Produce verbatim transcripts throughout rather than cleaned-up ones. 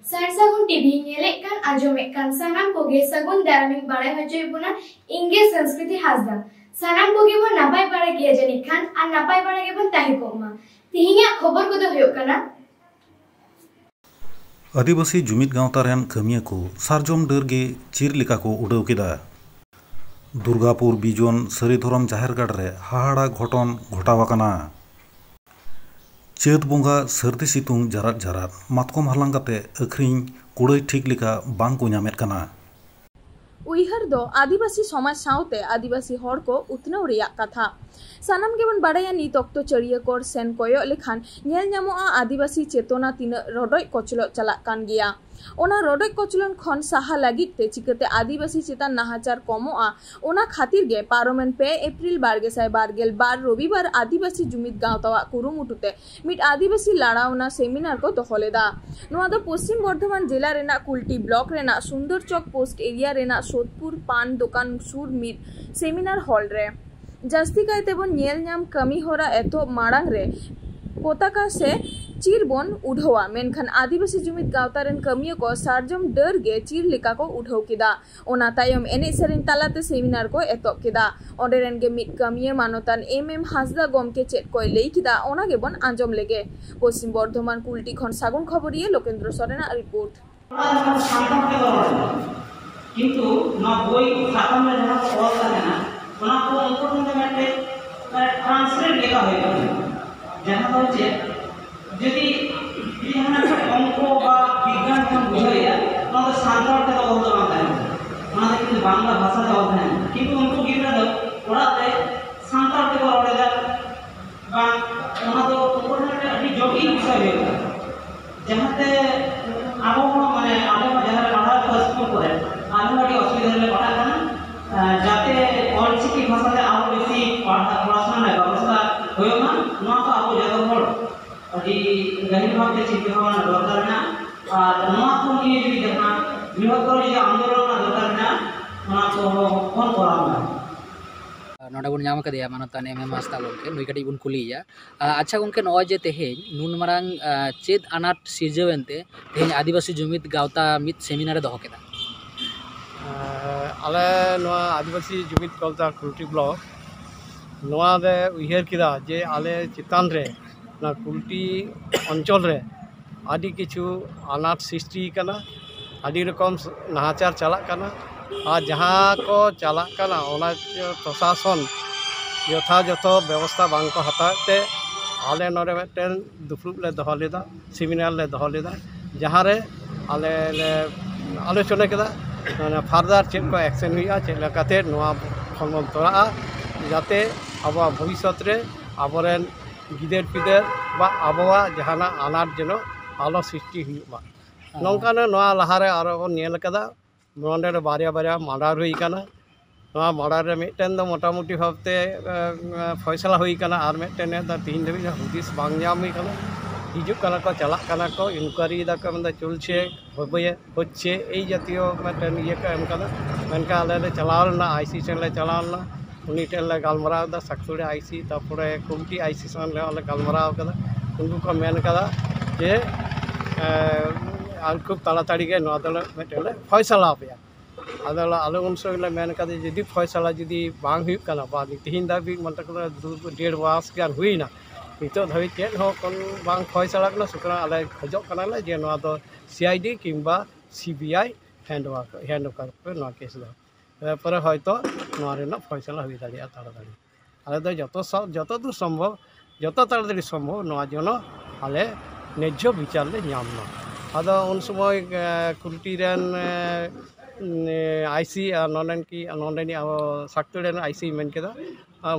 ᱥᱟᱨ ᱥᱟᱹᱜᱩᱱ ᱴᱤᱵᱷᱤ ᱧᱮᱞᱮᱫ ᱠᱟᱱ ᱟᱸᱡᱚᱢᱮᱫ ᱠᱟᱱ ᱥᱟᱱᱟᱢ ᱠᱚᱜᱮ ᱥᱟᱹᱜᱩᱱ ᱫᱟᱨᱟᱢᱤᱧ ᱵᱟᱲᱟᱭ ᱦᱚᱪᱚᱭᱮᱫ ᱵᱚᱱᱟ᱾ ᱤᱧ ᱜᱮ ᱥᱚᱝᱥᱠᱨᱤᱛᱤ ᱦᱟᱸᱥᱫᱟ᱾ ᱥᱟᱱᱟᱢ ᱠᱚᱜᱮ ᱵᱚᱱ ᱱᱟᱯᱟᱭ ᱵᱟᱲᱟ ᱜᱮᱭᱟ ᱡᱟᱹᱱᱤᱡ ᱠᱷᱟᱱ, ᱟᱨ ᱱᱟᱯᱟᱭ ᱵᱟᱲᱟ ᱜᱮᱵᱚᱱ ᱛᱟᱦᱮᱸ ᱠᱚᱜ ᱢᱟ᱾ ᱛᱮᱦᱮᱧᱟᱜ ᱠᱷᱚᱵᱚᱨ ᱠᱚᱫᱚ ᱦᱩᱭᱩᱜ ᱠᱟᱱᱟ, ᱟᱹᱫᱤᱵᱟᱹᱥᱤ ᱡᱩᱢᱤᱫ ᱜᱟᱶᱛᱟ ᱨᱮᱱ ᱠᱟᱹᱢᱤᱭᱟᱹ ᱠᱚ ᱥᱟᱨᱡᱚᱢ ᱰᱟᱹᱨ ᱜᱮ ᱪᱤᱨ ᱞᱮᱠᱟ ᱠᱚ ᱩᱰᱟᱹᱣ ᱠᱮᱫᱟ᱾ ᱫᱩᱨᱜᱟᱯᱩᱨ ᱵᱤᱡᱚᱱ ᱥᱟᱹᱨᱤ ᱫᱷᱚᱨᱚᱢ ᱡᱟᱦᱮᱨ ᱜᱟᱲ ᱨᱮ ᱦᱟᱦᱟᱲᱟ ᱜᱷᱚᱴᱚᱱ ᱜᱷᱚᱴᱟᱣ ᱟᱠᱟᱱᱟ᱾ ᱪᱟᱹᱛ ᱵᱚᱸᱜᱟ ᱥᱟᱹᱨᱫᱤ ᱥᱤᱛᱩᱝ ᱡᱟᱨᱟᱫ ᱡᱟᱨᱟᱫ ᱢᱟᱛᱠᱚᱢ ᱦᱟᱞᱟᱝ ᱠᱟᱛᱮ ᱟᱹᱠᱷᱨᱤᱧ ᱠᱩᱲᱟᱹᱭ ᱴᱷᱤᱠ ᱞᱮᱠᱟ ᱵᱟᱝ ᱠᱚ ᱧᱟᱢᱮᱫ ᱠᱟᱱᱟ᱾ ᱩᱭᱦᱟᱹᱨ ᱫᱚ ᱟᱹᱫᱤᱵᱟᱹᱥᱤ ᱥᱚᱢᱟᱡᱽ ᱥᱟᱶᱛᱮ ᱟᱹᱫᱤᱵᱟᱹᱥᱤ ᱦᱚᱲ ᱠᱚ ᱩᱛᱱᱟᱹᱣ ᱨᱮᱭᱟᱜ ᱠᱟᱛᱷᱟ᱾ ᱥᱟᱱᱟᱢ ᱜᱮᱵᱚᱱ ᱵᱟᱲᱟᱭᱟ, ᱱᱤᱛ ᱚᱠᱛᱚ ᱪᱟᱹᱲᱭᱟᱹᱠᱚᱨ ᱥᱮᱱ ᱠᱚᱭᱚᱜ ᱞᱮᱠᱷᱟᱱ ᱧᱮᱞ ᱧᱟᱢᱚᱜᱼᱟ, ᱟᱹᱫᱤᱵᱟᱹᱥᱤ ᱪᱮᱛᱚᱱᱟ ᱛᱤᱱᱟᱹᱜ ᱨᱚᱰᱚᱡ ᱠᱚᱪᱞᱚᱜ ᱪᱟᱞᱟᱜ ᱠᱟᱱ ᱜᱮᱭᱟ᱾ ᱚᱱᱟ ᱨᱚᱰᱚᱡ ᱠᱚᱪᱞᱚᱱ ᱠᱷᱚᱱ ᱥᱟᱦᱟ ᱞᱟᱹᱜᱤᱫ ᱛᱮ ᱪᱤᱠᱟᱹᱛᱮ ᱟᱹᱫᱤᱵᱟᱹᱥᱤ ᱪᱮᱛᱟᱱ ᱱᱟᱦᱟᱪᱟᱨ ᱠᱚᱢᱚᱜᱼᱟ, ᱚᱱᱟ ᱠᱷᱟᱹᱛᱤᱨ ᱜᱮ ᱯᱟᱨᱚᱢᱮᱱ ᱯᱮ ᱮᱯᱨᱤᱞ ᱵᱟᱨ ᱜᱮᱥᱟᱭ ᱵᱟᱨ ᱜᱮᱞ ᱵᱟᱨ ᱨᱚᱵᱤᱵᱟᱨ ᱟᱹᱫᱤᱵᱟᱹᱥᱤ ᱡᱩᱢᱤᱫ ᱜᱟᱶᱛᱟᱣᱟᱜ ᱠᱩᱨᱩᱢᱩᱴᱩ ᱛᱮ ᱢᱤᱫ ᱟᱹᱫᱤᱵᱟᱹᱥᱤ ᱞᱟᱲᱟᱣᱱᱟ ᱥᱮᱢᱤᱱᱟᱨ ᱠᱚ ᱫᱚᱦᱚ ᱞᱮᱫᱟ᱾ ᱱᱚᱣᱟ ᱫᱚ ᱯᱚᱥᱪᱤᱢ ᱵᱚᱨᱫᱷᱚᱢᱟᱱ ᱡᱮᱞᱟ ᱨᱮᱱᱟᱜ ᱠᱩᱞᱴᱤ ᱵᱞᱚᱠ ᱨᱮᱱᱟᱜ ᱥᱩᱱᱫᱚᱨ ᱪᱚᱠ ᱯᱳᱥᱴ ᱮᱨᱤᱭᱟ ᱨᱮᱱᱟᱜ ᱥᱳᱫᱯᱩᱨ ᱯᱟᱱ ᱫᱚᱠᱟᱱ ᱥᱩᱨ ᱢᱤᱫ ᱥᱮᱢᱤᱱᱟᱨ ᱦᱚᱞ ᱨᱮ᱾ ᱡᱟᱹᱥᱛᱤ ᱠᱟᱭ ᱛᱮᱵᱚᱱ ᱧᱮᱞ ᱧᱟᱢ ᱠᱟᱹᱢᱤ ᱦᱚᱨᱟ ᱮᱛᱚᱦᱚᱵ ᱢᱟᱲᱟᱝ ᱨᱮ ᱯᱚᱛᱟᱠᱟ ᱥᱮ ᱪᱤᱨ ᱵᱚᱱ ᱩᱰᱷᱟᱹᱣᱟ, ᱢᱮᱱᱠᱷᱟᱱ ᱟᱹᱫᱤᱵᱟᱹᱥᱤ ᱡᱩᱢᱤᱫ ᱜᱟᱶᱛᱟ ᱨᱮᱱ ᱠᱟᱹᱢᱤᱭᱟᱹ ᱠᱚ ᱥᱟᱨᱡᱚᱢ ᱰᱟᱹᱨ ᱜᱮ ᱪᱤᱨ ᱞᱮᱠᱟ ᱠᱚ ᱩᱰᱷᱟᱹᱣ ᱠᱮᱫᱟ᱾ ᱚᱱᱟ ᱛᱟᱭᱚᱢ ᱮᱱᱮᱡ ᱥᱮᱨᱮᱧ ᱛᱟᱞᱟᱛᱮ ᱥᱮᱢᱤᱱᱟᱨ ᱠᱚ ᱮᱛᱚᱦᱚᱵ ᱠᱮᱫᱟ᱾ ᱚᱸᱰᱮ ᱨᱮᱱ ᱜᱮ ᱢᱤᱫ ᱠᱟᱹᱢᱤᱭᱟᱹ ᱢᱟᱱᱚᱛᱟᱱ ᱮᱢ ᱮᱢ ᱦᱟᱸᱥᱫᱟ ᱜᱚᱢᱠᱮ ᱪᱮᱫ ᱠᱚᱭ ᱞᱟᱹᱭ ᱠᱮᱫᱟ, ᱚᱱᱟ ᱜᱮᱵᱚᱱ ᱟᱸᱡᱚᱢ ᱞᱮᱜᱮ᱾ ᱯᱚᱥᱪᱤᱢ ᱵᱚᱨᱫᱷᱚᱢᱟᱱ ᱠᱩᱞᱴᱤ ᱠᱷᱚᱱ ᱥᱟᱹᱜᱩᱱ ᱠᱷᱚᱵᱚᱨᱤᱭᱟᱹ ᱞᱳᱠᱮᱱᱫᱨᱚ ᱥᱚᱨᱮᱱᱟᱜ ᱨᱤᱯᱳᱨᱴ᱾ ᱚᱱᱟ ᱡᱟᱦᱟᱸ ᱥᱟᱱᱛᱟᱲ ᱛᱮᱠᱚ ᱨᱚᱲ ᱮᱫᱟ, ᱠᱤᱱᱛᱩ ᱱᱚᱣᱟ ᱵᱳᱭ ᱥᱟᱠᱟᱢ ᱨᱮ ᱡᱟᱦᱟᱸ ᱠᱚ ᱚᱞ ᱛᱟᱦᱮᱱᱟ, ᱚᱱᱟ ᱠᱚ ᱩᱱᱠᱩ ᱴᱷᱮᱱ ᱫᱚ ᱢᱤᱫᱴᱮᱡ, ᱢᱟᱱᱮ, ᱴᱨᱟᱱᱥᱞᱮᱴ ᱞᱮᱠᱟ ᱦᱩᱭᱩᱜ ᱠᱟᱱᱟ᱾ ᱡᱟᱦᱟᱸ ᱫᱚ ᱪᱮᱫ, ᱡᱩᱫᱤ, ᱡᱩᱫᱤ ᱡᱟᱦᱟᱱᱟᱜ ᱚᱝᱠᱚ ᱵᱟ ᱵᱤᱜᱽᱜᱟᱱ ᱠᱷᱚᱱ ᱵᱩᱡᱷᱟᱹᱣ ᱮᱭᱟ, ᱚᱱᱟ ᱫᱚ ᱥᱟᱱᱛᱟᱲ ᱛᱮᱫᱚ ᱚᱞ ᱫᱚ ᱵᱟᱝ ᱛᱟᱦᱮᱱᱟ, ᱚᱱᱟ ᱫᱚ ᱠᱤᱱᱛᱩ ᱵᱟᱝᱞᱟ ᱵᱷᱟᱥᱟ ᱛᱮ ᱚᱞ ᱛᱟᱦᱮᱱᱟ᱾ ᱠᱤᱱᱛᱩ ᱩᱱᱠᱩ ᱜᱤᱫᱽᱨᱟᱹ ᱫᱚ ᱚᱲᱟᱜ ᱨᱮ ᱥᱟᱱᱛᱟᱲ ᱛᱮᱠᱚ ᱨᱚᱲ ᱮᱫᱟ, ᱵᱟᱝ, ᱚᱱᱟ ᱫᱚ ᱩᱱᱠᱩ ᱴᱷᱮᱱ ᱢᱤᱫᱴᱮᱱ ᱟᱹᱰᱤ ᱡᱚᱴᱤᱞ ᱵᱤᱥᱚᱭ ᱦᱩᱭᱩᱜ ᱠᱟᱱᱟ᱾ ᱡᱟᱦᱟᱸᱛᱮ ᱟᱵᱚ ᱦᱚᱸ, ᱢᱟᱱᱮ, ᱟᱞᱮ ᱦᱚᱸ ᱡᱟᱦᱟᱸ ᱨᱮ ᱯᱟᱲᱦᱟᱣ ᱠᱚ ᱥᱠᱩᱞ ᱠᱚᱨᱮ, ᱟᱞᱮ ᱦᱚᱸ ᱟᱹᱰᱤ ᱚᱥᱩᱵᱤᱫᱷᱟ ᱨᱮᱞᱮ ᱯᱟᱲᱦᱟᱜ ᱠᱟᱱᱟ᱾ ᱟᱸ, ᱡᱟᱛᱮ ᱚᱞᱪᱤᱠᱤ ᱵᱷᱟᱥᱟᱛᱮ ᱟᱨᱚ ᱵᱮᱥᱤ ᱯᱟᱲᱦᱟᱜ, ᱯᱚᱲᱟᱥᱩᱱᱟ ᱨᱮᱱᱟᱜ ᱵᱮᱵᱚᱥᱛᱷᱟ ᱦᱩᱭᱩᱜ ᱢᱟ, ᱱᱚᱣᱟ ᱠᱚ ᱟᱵᱚ ᱡᱚᱛᱚ ᱦᱚᱲ ᱟᱹᱰᱤ ᱜᱟᱹᱦᱤᱨ ᱵᱷᱟᱵᱽᱛᱮ ᱪᱤᱱᱛᱟᱹ ᱵᱷᱟᱵᱽᱱᱟ ᱫᱚᱨᱠᱟᱨ ᱢᱮᱱᱟᱜᱼᱟ᱾ ᱟᱨ ᱱᱚᱣᱟ ᱠᱚ ᱱᱤᱭᱮ ᱡᱩᱫᱤ ᱡᱟᱦᱟᱸ ᱵᱨᱤᱦᱚᱛᱛᱚᱨ ᱡᱩᱫᱤ ᱟᱱᱫᱳᱞᱚᱱ ᱨᱮᱱᱟᱜ ᱫᱚᱨᱠᱟᱨ ᱢᱮᱱᱟᱜᱼᱟ, ᱚᱱᱟ ᱠᱚ ᱵᱚᱱ ᱠᱚᱨᱟᱣ ᱢᱟ᱾ ᱟᱨ ᱱᱚᱰᱮ ᱵᱚᱱ ᱧᱟᱢ ᱟᱠᱟᱫᱮᱭᱟ ᱢᱟᱱᱚᱛᱟᱱ ᱮᱢ ᱮᱢ ᱦᱟᱸᱥᱫᱟ ᱜᱚᱢᱠᱮ, ᱱᱩᱭ ᱠᱟᱹᱴᱤᱡ ᱵᱚᱱ ᱠᱩᱞᱤᱭᱮᱭᱟ᱾ ᱟᱪᱪᱷᱟ ᱜᱚᱢᱠᱮ, ᱱᱚᱜᱼᱚᱭ ᱡᱮ ᱛᱮᱦᱮᱧ ᱱᱩᱱ ᱢᱟᱨᱟᱝ ᱪᱮᱫ ᱟᱱᱟᱴ ᱥᱤᱨᱡᱟᱹᱣ ᱮᱱᱛᱮ ᱛᱮᱦᱮᱧ ᱟᱹᱫᱤᱵᱟᱹᱥᱤ ᱡᱩᱢᱤᱫ ᱜᱟᱶᱛᱟ ᱢᱤᱫ ᱥᱮᱢᱤᱱᱟᱨᱮ ᱫᱚᱦᱚ ᱠᱮᱫᱟ? ᱟᱞᱮ ᱱᱚᱣᱟ ᱟᱹᱫᱤᱵᱟᱹᱥᱤ ᱡᱩᱢᱤᱫ ᱜᱟᱶᱛᱟ ᱠᱩᱞᱴᱤ ᱵᱞᱚᱠ ᱱᱚᱣᱟ ᱞᱮ ᱩᱭᱦᱟᱹᱨ ᱠᱮᱫᱟ ᱡᱮ ᱟᱞᱮ ᱪᱮᱛᱟᱱ ᱨᱮ ᱚᱱᱟ ᱠᱩᱞᱴᱤ ᱚᱧᱪᱚᱞ ᱨᱮ ᱟᱹᱰᱤ ᱠᱤᱪᱷᱩ ᱟᱱᱟᱴ ᱥᱨᱤᱥᱴᱤ ᱠᱟᱱᱟ, ᱟᱹᱰᱤ ᱨᱚᱠᱚᱢ ᱱᱟᱦᱟᱪᱟᱨ ᱪᱟᱞᱟᱜ ᱠᱟᱱᱟ᱾ ᱟᱨ ᱡᱟᱦᱟᱸ ᱠᱚ ᱪᱟᱞᱟᱜ ᱠᱟᱱᱟ ᱚᱱᱟ ᱯᱨᱚᱥᱟᱥᱚᱱ ᱡᱚᱛᱷᱟᱡᱚᱛᱷᱚ ᱵᱮᱵᱚᱥᱛᱷᱟ ᱵᱟᱝ ᱠᱚ ᱦᱟᱛᱟᱣᱮᱫ ᱛᱮ ᱟᱞᱮ ᱱᱚᱰᱮ ᱢᱤᱫᱴᱮᱱ ᱫᱩᱯᱲᱩᱵ ᱞᱮ ᱫᱚᱦᱚ ᱞᱮᱫᱟ, ᱥᱮᱢᱤᱱᱟᱨ ᱞᱮ ᱫᱚᱦᱚ ᱞᱮᱫᱟ, ᱡᱟᱦᱟᱸ ᱨᱮ ᱟᱞᱮ ᱞᱮ ᱟᱞᱳᱪᱚᱱᱟ ᱠᱮᱫᱟ᱾ ᱯᱷᱟᱨᱫᱟᱨ ᱪᱮᱫ ᱠᱚ ᱮᱠᱥᱮᱱ ᱦᱩᱭᱩᱜᱼᱟ, ᱪᱮᱫ ᱞᱮᱠᱟᱛᱮ ᱱᱚᱣᱟ ᱠᱷᱚᱱ ᱵᱚᱱ ᱛᱚᱨᱟᱜᱼᱟ, ᱡᱟᱛᱮ ᱟᱵᱚᱣᱟᱜ ᱵᱷᱚᱵᱤᱥᱥᱚᱛ ᱨᱮ ᱟᱵᱚᱨᱮᱱ ᱜᱤᱫᱟᱹᱨ ᱯᱤᱫᱟᱹᱨ ᱵᱟ ᱟᱵᱚᱣᱟᱜ ᱡᱟᱦᱟᱱᱟᱜ ᱟᱱᱟᱴ ᱡᱮᱱᱚ ᱟᱞᱚ ᱥᱨᱤᱥᱴᱤ ᱦᱩᱭᱩᱜ ᱢᱟ᱾ ᱱᱚᱝᱠᱟᱱ ᱱᱚᱣᱟ ᱞᱟᱦᱟᱨᱮ ᱟᱨᱚ ᱵᱚᱱ ᱧᱮᱞ ᱠᱟᱫᱟ, ᱱᱚᱰᱮ ᱨᱮ ᱵᱟᱨᱭᱟ ᱵᱟᱨᱭᱟ ᱢᱟᱨᱰᱟᱨ ᱦᱩᱭ ᱠᱟᱱᱟ᱾ ᱱᱚᱣᱟ ᱢᱟᱨᱰᱟᱨ ᱨᱮ ᱢᱤᱫᱴᱮᱱ ᱫᱚ ᱢᱚᱴᱟᱢᱩᱴᱤ ᱵᱷᱟᱵᱛᱮ ᱯᱷᱚᱭᱥᱟᱞᱟ ᱦᱩᱭ ᱠᱟᱱᱟ, ᱟᱨ ᱢᱤᱫᱴᱮᱱ ᱫᱚ ᱛᱤᱦᱤᱧ ᱫᱷᱟᱹᱵᱤᱡ ᱦᱩᱫᱤᱥ ᱵᱟᱝ ᱧᱟᱢ ᱦᱩᱭ ᱠᱟᱱᱟ᱾ ᱦᱤᱡᱩᱜ ᱠᱟᱱᱟ ᱠᱚ, ᱪᱟᱞᱟᱜ ᱠᱟᱱᱟ ᱠᱚ, ᱤᱱᱠᱩᱭᱟᱨᱤ ᱫᱟᱠᱚ, ᱢᱮᱱᱫᱟ ᱪᱚᱞᱪᱷᱮ, ᱦᱚᱪᱪᱷᱮ, ᱮᱭ ᱡᱟᱛᱤᱭᱚ ᱢᱤᱫᱴᱮᱱ ᱤᱭᱟᱹ ᱠᱚ ᱮᱢ ᱠᱟᱫᱟ᱾ ᱢᱮᱱᱠᱷᱟᱱ ᱟᱞᱮ ᱞᱮ ᱪᱟᱞᱟᱣ ᱞᱮᱱᱟ, ᱟᱭᱥᱤ ᱴᱷᱮᱱ ᱞᱮ ᱪᱟᱞᱟᱣ ᱞᱮᱱᱟ, ᱩᱱᱤ ᱴᱷᱮᱱ ᱞᱮ ᱜᱟᱞᱢᱟᱨᱟᱣ ᱮᱫᱟ, ᱥᱟᱠᱛᱩᱲᱤ ᱟᱭᱥᱤ, ᱛᱟᱨᱯᱚᱨᱮ ᱠᱩᱢᱴᱤ ᱟᱭᱥᱤ ᱥᱟᱶ ᱞᱮ ᱜᱟᱞᱢᱟᱨᱟᱣ ᱠᱟᱫᱟ᱾ ᱩᱱᱠᱩ ᱠᱚ ᱢᱮᱱ ᱠᱟᱫᱟ ᱡᱮ ᱟᱨ ᱠᱷᱩᱵ ᱛᱟᱲᱟᱛᱟᱲᱤ ᱜᱮ ᱱᱚᱣᱟ ᱫᱚᱞᱮ ᱢᱤᱫᱴᱮᱱ ᱞᱮ ᱯᱷᱚᱭᱥᱟᱞᱟ ᱟᱯᱮᱭᱟ᱾ ᱟᱫᱚ ᱟᱞᱮ ᱩᱱ ᱥᱚᱢᱚᱭ ᱞᱮ ᱢᱮᱱ ᱠᱟᱫᱟ ᱡᱩᱫᱤ ᱯᱷᱚᱭᱥᱟᱞᱟ ᱡᱩᱫᱤ ᱵᱟᱝ ᱦᱩᱭᱩᱜ ᱠᱟᱱᱟ, ᱵᱟ ᱛᱮᱦᱮᱧ ᱫᱷᱟᱹᱵᱤᱡ ᱢᱚᱱᱮ ᱠᱚᱨᱚ ᱫᱩ ᱰᱮᱲ ᱢᱟᱥ ᱜᱟᱱ ᱦᱩᱭᱱᱟ, ᱱᱤᱛᱚᱜ ᱫᱷᱟᱹᱵᱤᱡ ᱪᱮᱫ ᱦᱚᱸ ᱠᱳᱱᱳ ᱵᱟᱝ ᱯᱷᱚᱭᱥᱟᱞᱟ ᱠᱟᱱᱟ, ᱥᱩᱛᱚᱨᱟᱝ ᱟᱞᱮ ᱠᱷᱚᱡᱚᱜ ᱠᱟᱱᱟᱞᱮ ᱡᱮ ᱱᱚᱣᱟ ᱫᱚ ᱥᱤᱟᱭᱰᱤ ᱠᱤᱝᱵᱟ ᱥᱤᱵᱤᱟᱭ ᱦᱮᱱᱰ ᱳᱵᱷᱟᱨ ᱦᱮᱱᱰ ᱳᱵᱷᱟᱨ ᱯᱮ ᱱᱚᱣᱟ ᱠᱮᱥ ᱫᱚ, ᱛᱟᱨᱯᱚᱨᱮ ᱦᱚᱭᱛᱚ ᱱᱚᱣᱟ ᱨᱮᱱᱟᱜ ᱯᱷᱚᱭᱥᱟᱞᱟ ᱦᱩᱭ ᱫᱟᱲᱮᱭᱟᱜᱼᱟ ᱛᱟᱲᱟᱛᱟᱲᱤ᱾ ᱟᱞᱮ ᱫᱚ ᱡᱚᱛᱚ ᱥᱚ- ᱡᱚᱛᱚ ᱫᱩᱨ ᱥᱚᱢᱵᱷᱚᱵ, ᱡᱚᱛᱚ ᱛᱟᱲᱟᱛᱟᱲᱤ ᱥᱚᱢᱵᱷᱚᱵ ᱱᱚᱣᱟ ᱡᱮᱱᱚ ᱟᱞᱮ ᱱᱮᱡᱽᱡᱷᱚ ᱵᱤᱪᱟᱨ ᱞᱮ ᱧᱟᱢ ᱢᱟ᱾ ᱟᱫᱚ ᱩᱱ ᱥᱚᱢᱚᱭ ᱠᱩᱞᱴᱤ ᱨᱮᱱ ᱟᱭᱥᱤ ᱟᱨ ᱱᱚᱰᱮᱱ ᱠᱤ ᱱᱚᱰᱮᱱᱤᱡ ᱟᱵᱚ ᱥᱟᱠᱛᱩᱲ ᱨᱮᱱ ᱟᱭᱥᱤ ᱢᱮᱱ ᱠᱮᱫᱟ,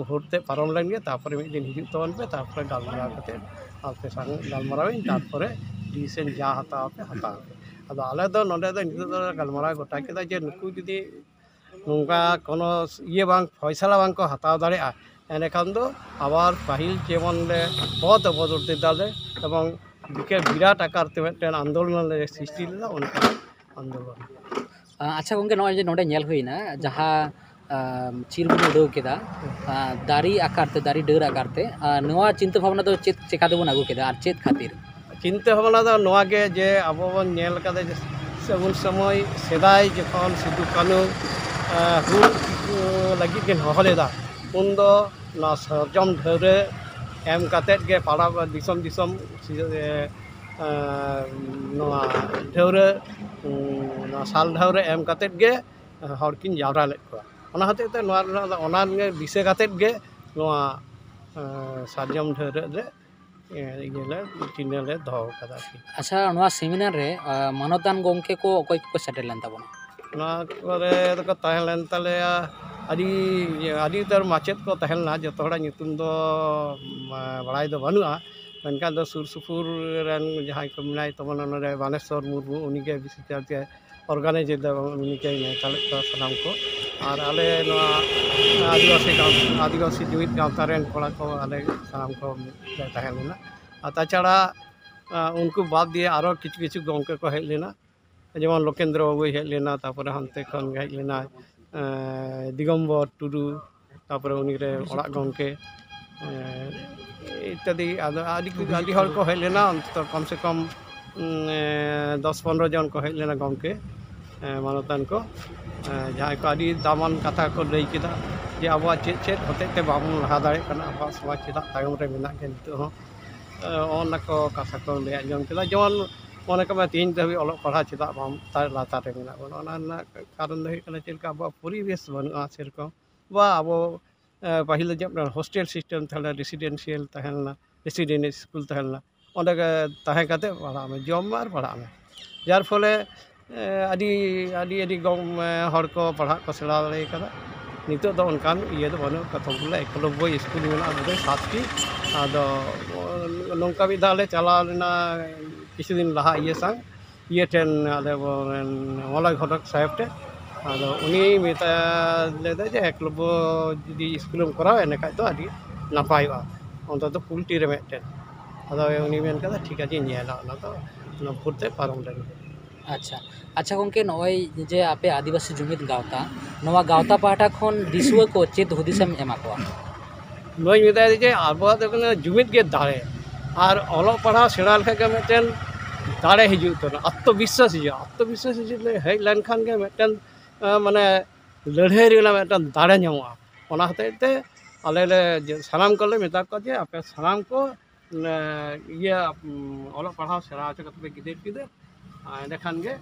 ᱵᱷᱳᱴ ᱛᱮ ᱯᱟᱨᱚᱢ ᱞᱮᱱ ᱜᱮ, ᱛᱟᱨᱯᱚᱨᱮ ᱢᱤᱫ ᱫᱤᱱ ᱦᱤᱡᱩᱜ ᱛᱟᱵᱚᱱ ᱯᱮ, ᱛᱟᱨᱯᱚᱨᱮ ᱜᱟᱞᱢᱟᱨᱟᱣ ᱠᱟᱛᱮ ᱟᱯᱮ ᱥᱟᱶ ᱜᱟᱞᱢᱟᱨᱟᱣ ᱤᱧ, ᱛᱟᱨᱯᱚᱨᱮ ᱰᱤᱥᱤᱥᱮᱱ ᱡᱟ ᱦᱟᱛᱟᱣ ᱟᱯᱮ ᱦᱟᱛᱟᱣ ᱯᱮ᱾ ᱟᱫᱚ ᱟᱞᱮ ᱫᱚ ᱱᱚᱰᱮ ᱫᱚ ᱱᱤᱛᱚᱜ ᱫᱚ ᱜᱟᱞᱢᱟᱨᱟᱣ ᱜᱚᱴᱟ ᱠᱮᱫᱟ ᱡᱮ ᱱᱩᱠᱩ ᱡᱩᱫᱤ ᱱᱚᱝᱠᱟ ᱠᱳᱱᱳ ᱤᱭᱟᱹ ᱵᱟᱝ ᱯᱷᱚᱭᱥᱟᱞᱟ ᱵᱟᱝ ᱠᱚ ᱦᱟᱛᱟᱣ ᱫᱟᱲᱮᱭᱟᱜᱼᱟ, ᱮᱸᱰᱮᱠᱷᱟᱱ ᱫᱚ ᱟᱵᱟᱨ ᱯᱟᱹᱦᱤᱞ ᱡᱮᱢᱚᱱ ᱞᱮ ᱯᱚᱫ ᱚᱵᱚᱫᱚᱞ ᱫᱟᱞᱮ ᱮᱵᱚᱝ ᱵᱤᱠᱮ- ᱵᱤᱨᱟᱴ ᱟᱠᱟᱨ ᱛᱮ ᱢᱤᱫᱴᱮᱱ ᱟᱱᱫᱳᱞᱚᱱ ᱞᱮ ᱥᱨᱤᱥᱴᱤ ᱞᱮᱫᱟ, ᱚᱱᱠᱟ ᱟᱱᱫᱳᱞᱚᱱ᱾ ᱟᱪᱪᱷᱟ ᱜᱚᱢᱠᱮ, ᱱᱚᱜᱼᱚᱭ ᱡᱮ ᱱᱚᱰᱮ ᱧᱮᱞ ᱦᱩᱭᱱᱟ, ᱡᱟᱦᱟᱸ ᱟᱢ, ᱪᱤᱨ ᱵᱚᱱ ᱩᱰᱟᱹᱣ ᱠᱮᱫᱟ, ᱟᱨ ᱫᱟᱨᱮ ᱟᱠᱟᱨ ᱛᱮ, ᱫᱟᱨᱮ ᱰᱟᱹᱨ ᱟᱠᱟᱨ ᱛᱮ, ᱟᱨ ᱱᱚᱣᱟ ᱪᱤᱱᱛᱟᱹ ᱵᱷᱟᱵᱽᱱᱟ ᱫᱚ ᱪᱮᱫ, ᱪᱮᱠᱟ ᱛᱮᱵᱚᱱ ᱟᱹᱜᱩ ᱠᱮᱫᱟ ᱟᱨ ᱪᱮᱫ ᱠᱷᱟᱹᱛᱤᱨ? ᱪᱤᱱᱛᱟᱹ ᱵᱷᱟᱵᱽᱱᱟ ᱫᱚ ᱱᱚᱣᱟ ᱜᱮ ᱡᱮ ᱟᱵᱚ ᱵᱚᱱ ᱧᱮᱞ ᱠᱟᱫᱟ ᱡᱮ ᱥᱮ ᱩᱱ ᱥᱚᱢᱚᱭ ᱥᱮᱫᱟᱭ ᱡᱚᱠᱷᱚᱱ ᱥᱤᱫᱩ ᱠᱟᱹᱱᱦᱩ, ᱮ, ᱦᱩᱞ ᱞᱟᱹᱜᱤᱫ ᱠᱤᱱ ᱦᱚᱦᱚ ᱞᱮᱫᱟ, ᱩᱱᱫᱚ ᱱᱚᱣᱟ ᱥᱟᱨᱡᱚᱢ ᱰᱷᱟᱹᱣᱨᱟᱹᱜ ᱮᱢ ᱠᱟᱛᱮᱫ ᱜᱮ ᱯᱟᱲᱟ ᱫᱤᱥᱚᱢ ᱫᱤᱥᱚᱢ, ᱮ, ᱮ, ᱱᱚᱣᱟ ᱰᱷᱟᱹᱣᱨᱟᱹᱜ, ᱩᱸ, ᱱᱚᱣᱟ ᱥᱟᱞ ᱰᱷᱟᱹᱣᱨᱟᱹᱜ ᱮᱢ ᱠᱟᱛᱮᱫ ᱜᱮ ᱦᱚᱲ ᱠᱤᱱ ᱡᱟᱣᱨᱟ ᱞᱮᱫ ᱠᱚᱣᱟ᱾ ᱚᱱᱟ ᱦᱚᱛᱮᱡ ᱛᱮ ᱱᱚᱣᱟ ᱨᱮᱱᱟᱜ ᱫᱚ, ᱚᱱᱟ ᱜᱮ ᱫᱤᱥᱟᱹ ᱠᱟᱛᱮᱫ ᱜᱮ ᱱᱚᱣᱟ, ᱮ, ᱥᱟᱨᱡᱚᱢ ᱰᱷᱟᱹᱣᱨᱟᱹᱜ ᱨᱮ, ᱮ, ᱤᱭᱟᱹ ᱞᱮ, ᱪᱤᱱᱦᱟᱹ ᱞᱮ ᱫᱚᱦᱚ ᱠᱟᱫᱟ ᱟᱨᱠᱤ᱾ ᱟᱪᱪᱷᱟ, ᱱᱚᱣᱟ ᱥᱮᱢᱤᱱᱟᱨ ᱨᱮ, ᱟ, ᱢᱟᱱᱚᱛᱟᱱ ᱜᱚᱢᱠᱮ ᱠᱚ ᱚᱠᱚᱭ ᱠᱚᱠᱚ ᱥᱮᱴᱮᱨ ᱞᱮᱱ ᱛᱟᱵᱚᱱᱟ? ᱱᱚᱣᱟ ᱠᱚᱨᱮ ᱫᱚᱠᱚ ᱛᱟᱦᱮᱸ ᱞᱮᱱ ᱛᱟᱞᱮᱭᱟ ᱟᱹᱰᱤ, ᱟᱹᱰᱤ ᱩᱛᱟᱹᱨ ᱢᱟᱪᱮᱫ ᱠᱚ ᱛᱟᱦᱮᱸ ᱞᱮᱱᱟ, ᱡᱚᱛᱚ ᱦᱚᱲᱟᱜ ᱧᱩᱛᱩᱢ ᱫᱚ, ᱢᱟ, ᱵᱟᱲᱟᱭ ᱫᱚ ᱵᱟᱹᱱᱩᱜᱼᱟ, ᱢᱮᱱᱠᱷᱟᱱ ᱫᱚ ᱥᱩᱨ ᱥᱩᱯᱩᱨ ᱨᱮᱱ ᱡᱟᱦᱟᱸᱭ ᱠᱚ ᱢᱮᱱᱟᱭ ᱛᱟᱵᱚᱱᱟ ᱱᱚᱰᱮ ᱵᱟᱱᱮᱥᱚᱨ ᱢᱩᱨᱢᱩ, ᱩᱱᱤᱜᱮ ᱵᱤᱥᱮᱥ ᱠᱟᱭᱛᱮ ᱚᱨᱜᱟᱱᱟᱭᱤᱡᱟᱨ ᱫᱚ ᱩᱱᱤ ᱜᱮ ᱱᱮᱣᱛᱟ ᱞᱮᱫ ᱠᱚᱣᱟ ᱥᱟᱱᱟᱢ ᱠᱚ᱾ ᱟᱨ ᱟᱞᱮ ᱱᱚᱣᱟ ᱟᱹᱫᱤᱵᱟᱹᱥᱤ ᱜᱟᱶ-, ᱟᱹᱫᱤᱵᱟᱹᱥᱤ ᱡᱩᱢᱤᱫ ᱜᱟᱶᱛᱟ ᱨᱮᱱ ᱠᱚᱲᱟ ᱠᱚ ᱟᱞᱮ ᱥᱟᱱᱟᱢ ᱠᱚ ᱞᱮ ᱛᱟᱦᱮᱸ ᱞᱮᱱᱟ᱾ ᱟᱨ ᱛᱟᱪᱷᱟᱲᱟ, ᱟ, ᱩᱱᱠᱩ ᱵᱟᱫ ᱫᱤᱭᱮ ᱟᱨᱚ ᱠᱤᱪᱷᱩ ᱠᱤᱪᱷᱩ ᱜᱚᱢᱠᱮ ᱠᱚ ᱦᱮᱡ ᱞᱮᱱᱟ, ᱡᱮᱢᱚᱱ ᱞᱳᱠᱮᱱᱫᱨᱚ ᱵᱟᱵᱩᱭ ᱦᱮᱡ ᱞᱮᱱᱟ, ᱛᱟᱨᱯᱚᱨᱮ ᱦᱟᱱᱛᱮ ᱠᱷᱚᱱ ᱜᱮ ᱦᱮᱡ ᱞᱮᱱᱟ, ᱮ, ᱫᱤᱜᱚᱢᱵᱚᱨ ᱴᱩᱰᱩ, ᱛᱟᱨᱯᱚᱨᱮ ᱩᱱᱤ ᱨᱮ ᱚᱲᱟᱜ ᱜᱚᱢᱠᱮ, ᱮ, ᱤᱛᱛᱟᱫᱤ᱾ ᱟᱫᱚ ᱟᱹᱰᱤ, ᱟᱹᱰᱤ ᱦᱚᱲ ᱠᱚ ᱦᱮᱡ ᱞᱮᱱᱟ, ᱚᱱᱛᱚᱛᱚ ᱠᱚᱢ ᱥᱮ ᱠᱚᱢ, ᱩᱸ, ᱮ, ᱫᱚᱥ ᱯᱚᱱᱨᱚ ᱡᱚᱱ ᱠᱚ ᱦᱮᱡ ᱞᱮᱱᱟ ᱜᱚᱢᱠᱮ, ᱮ, ᱢᱟᱱᱚᱛᱟᱱ ᱠᱚ, ᱮ, ᱡᱟᱦᱟᱸᱭ ᱠᱚ ᱟᱹᱰᱤ ᱫᱟᱢᱟᱱ ᱠᱟᱛᱷᱟ ᱠᱚ ᱞᱟᱹᱭ ᱠᱮᱫᱟ ᱡᱮ ᱟᱵᱚᱣᱟᱜ ᱪᱮᱫ ᱪᱮᱫ ᱦᱚᱛᱮᱡ ᱛᱮ ᱵᱟᱵᱚᱱ ᱞᱟᱦᱟ ᱫᱟᱲᱮᱭᱟᱜ ᱠᱟᱱᱟ, ᱟᱵᱚᱣᱟᱜ ᱥᱚᱢᱟᱡᱽ ᱪᱮᱫᱟᱜ ᱛᱟᱭᱚᱢ ᱨᱮ ᱢᱮᱱᱟᱜ ᱜᱮᱭᱟ ᱱᱤᱛᱚᱜ ᱦᱚᱸ᱾ ᱮ, ᱚᱱᱟ ᱠᱚ ᱠᱟᱛᱷᱟ ᱠᱚ ᱞᱟᱹᱭ ᱟᱸᱡᱚᱢ ᱠᱮᱫᱟ᱾ ᱡᱮᱢᱚᱱ ᱢᱚᱱᱮ ᱠᱟᱜ ᱢᱮ ᱛᱮᱦᱮᱧ ᱫᱷᱟᱹᱵᱤᱡ ᱚᱞᱚᱜ ᱯᱟᱲᱦᱟᱜ ᱪᱮᱫᱟᱜ ᱵᱟᱝ ᱛᱟ-, ᱞᱟᱛᱟᱨ ᱨᱮ ᱢᱮᱱᱟᱜ ᱵᱚᱱᱟ, ᱚᱱᱟ ᱨᱮᱱᱟᱜ ᱠᱟᱨᱚᱱ ᱫᱚ ᱦᱩᱭᱩᱜ ᱠᱟᱱᱟ ᱪᱮᱫ ᱞᱮᱠᱟ ᱟᱵᱚᱣᱟᱜ ᱯᱚᱨᱤᱵᱮᱥ ᱵᱟᱹᱱᱩᱜᱼᱟ ᱥᱮᱨᱚᱠᱚᱢ᱾ ᱵᱟ ᱟᱵᱚ, ᱮ, ᱯᱟᱹᱦᱤᱞ ᱫᱚ ᱪᱮᱫ ᱦᱳᱥᱴᱮᱞ ᱥᱤᱥᱴᱮᱢ ᱛᱟᱦᱮᱸ ᱞᱮᱱᱟ, ᱨᱮᱥᱤᱰᱮᱱᱥᱤᱭᱟᱞ ᱛᱟᱦᱮᱸ ᱞᱮᱱᱟ, ᱨᱮᱥᱤᱰᱮᱱᱥᱤᱭᱟᱞ ᱥᱠᱩᱞ ᱛᱟᱦᱮᱸ ᱞᱮᱱᱟ, ᱚᱸᱰᱮ ᱜᱮ ᱛᱟᱦᱮᱸ ᱠᱟᱛᱮ ᱯᱟᱲᱦᱟᱜ ᱢᱮ, ᱡᱚᱢ ᱢᱮ ᱟᱨ ᱯᱟᱲᱦᱟᱜ ᱢᱮ᱾ ᱡᱟᱨ ᱯᱷᱚᱞᱮ, ᱮ, ᱟᱹᱰᱤ, ᱟᱹᱰᱤ, ᱟᱹᱰᱤ ᱜᱚᱢ-, ᱮ, ᱦᱚᱲ ᱠᱚ ᱯᱟᱲᱦᱟᱜ ᱠᱚ ᱥᱮᱬᱟ ᱫᱟᱲᱮ ᱠᱟᱫᱟ᱾ ᱱᱤᱛᱚᱜ ᱫᱚ ᱚᱱᱠᱟᱱ ᱤᱭᱟᱹ ᱫᱚ ᱵᱟᱹᱱᱩᱜ, ᱠᱚᱛᱚᱠ ᱜᱩᱞᱟ ᱮᱠᱞᱚᱵᱵᱚᱭ ᱥᱠᱩᱞ ᱢᱮᱱᱟᱜᱼᱟ ᱵᱳᱫᱷᱚᱭ ᱥᱟᱛᱴᱤ᱾ ᱟᱫᱚ ᱱᱚᱝᱠᱟ ᱢᱤᱫ ᱫᱷᱟᱣ ᱞᱮ ᱪᱟᱞᱟᱣ ᱞᱮᱱᱟ ᱠᱤᱪᱷᱩ ᱫᱤᱱ ᱞᱟᱦᱟ ᱤᱭᱟᱹ ᱥᱟᱶ, ᱤᱭᱟᱹ ᱴᱷᱮᱱ, ᱟᱞᱮ ᱵᱚᱱ ᱢᱚᱞᱚᱭ ᱜᱷᱚᱴᱚᱠ ᱥᱟᱦᱮᱵᱽ ᱴᱷᱮᱱ᱾ ᱟᱫᱚ ᱩᱱᱤ ᱢᱮᱛᱟ ᱞᱮᱫᱟ ᱡᱮ ᱮᱠᱞᱚᱵᱵᱚ ᱡᱩᱫᱤ ᱥᱠᱩᱞᱮᱢ ᱠᱚᱨᱟᱣᱟ ᱮᱸᱰᱮᱠᱷᱟᱡ ᱫᱚ ᱟᱹᱰᱤ ᱱᱟᱯᱟᱭᱚᱜᱼᱟ, ᱚᱱᱛᱚᱛᱚ ᱠᱩᱞᱴᱤ ᱨᱮ ᱢᱤᱫᱴᱮᱱ᱾ ᱟᱫᱚ ᱩᱱᱤ ᱢᱮᱱ ᱠᱮᱫᱟ ᱴᱷᱤᱠ ᱟᱪᱷᱮᱧ ᱧᱮᱞᱟ, ᱚᱱᱟ ᱫᱚ ᱚᱱᱟ ᱵᱷᱳᱨ ᱛᱮ ᱯᱟᱨᱚᱢ ᱞᱮᱱ ᱜᱮ᱾ ᱟᱪᱪᱷᱟ᱾ ᱟᱪᱪᱷᱟ ᱜᱚᱢᱠᱮ, ᱱᱚᱜᱼᱚᱭ ᱡᱮ ᱟᱯᱮ ᱟᱹᱫᱤᱵᱟᱹᱥᱤ ᱡᱩᱢᱤᱫ ᱜᱟᱶᱛᱟ, ᱱᱚᱣᱟ ᱜᱟᱶᱛᱟ ᱯᱟᱦᱴᱟ ᱠᱷᱚᱱ ᱫᱤᱥᱩᱣᱟᱹ ᱠᱚ ᱪᱮᱫ ᱦᱩᱫᱤᱥᱮᱢ ᱮᱢᱟ ᱠᱚᱣᱟ? ᱱᱚᱣᱟᱧ ᱢᱮᱛᱟᱭ ᱡᱮ ᱟᱵᱚᱣᱟᱜ ᱫᱚ ᱠᱟᱱᱟ ᱡᱩᱢᱤᱫ ᱜᱮ ᱫᱟᱲᱮ᱾ ᱟᱨ ᱚᱞᱚᱜ ᱯᱟᱲᱦᱟᱣ ᱥᱮᱬᱟ ᱞᱮᱠᱷᱟᱡ ᱜᱮ ᱢᱤᱫᱴᱮᱱ ᱫᱟᱲᱮ ᱦᱤᱡᱩᱜ ᱛᱟᱵᱚᱱᱟ, ᱟᱛᱢᱚᱵᱤᱥᱥᱟᱥ ᱦᱤᱡᱩᱜᱼᱟ᱾ ᱟᱛᱢᱚᱵᱤᱥᱥᱟᱥ ᱦᱤᱡᱩᱜ ᱞᱮ-, ᱦᱮᱡ ᱞᱮᱱᱠᱷᱟᱱ ᱜᱮ ᱢᱤᱫᱴᱮᱱ, ᱟᱸ, ᱢᱟᱱᱮ ᱞᱟᱹᱲᱦᱟᱹᱭ ᱨᱮᱱᱟᱜ ᱢᱤᱫᱴᱮᱱ ᱫᱟᱲᱮ ᱧᱟᱢᱚᱜᱼᱟ᱾ ᱚᱱᱟ ᱦᱚᱛᱮᱡ ᱛᱮ ᱟᱞᱮ ᱞᱮ ᱡᱮ-, ᱥᱟᱱᱟᱢ ᱠᱚᱞᱮ ᱢᱮᱛᱟ ᱠᱚᱣᱟ ᱡᱮ ᱟᱯᱮ ᱥᱟᱱᱟᱢ ᱠᱚ, ᱮᱸ, ᱤᱭᱟᱹ, ᱩᱢ, ᱚᱞᱚᱜ ᱯᱟᱲᱦᱟᱣ ᱥᱮᱬᱟ ᱦᱚᱪᱚ ᱠᱟᱛᱮ ᱯᱮ ᱜᱤᱫᱟᱹᱨ ᱯᱤᱫᱟᱹᱨ, ᱟᱨ ᱮᱸᱰᱮᱠᱷᱟᱱ ᱜᱮ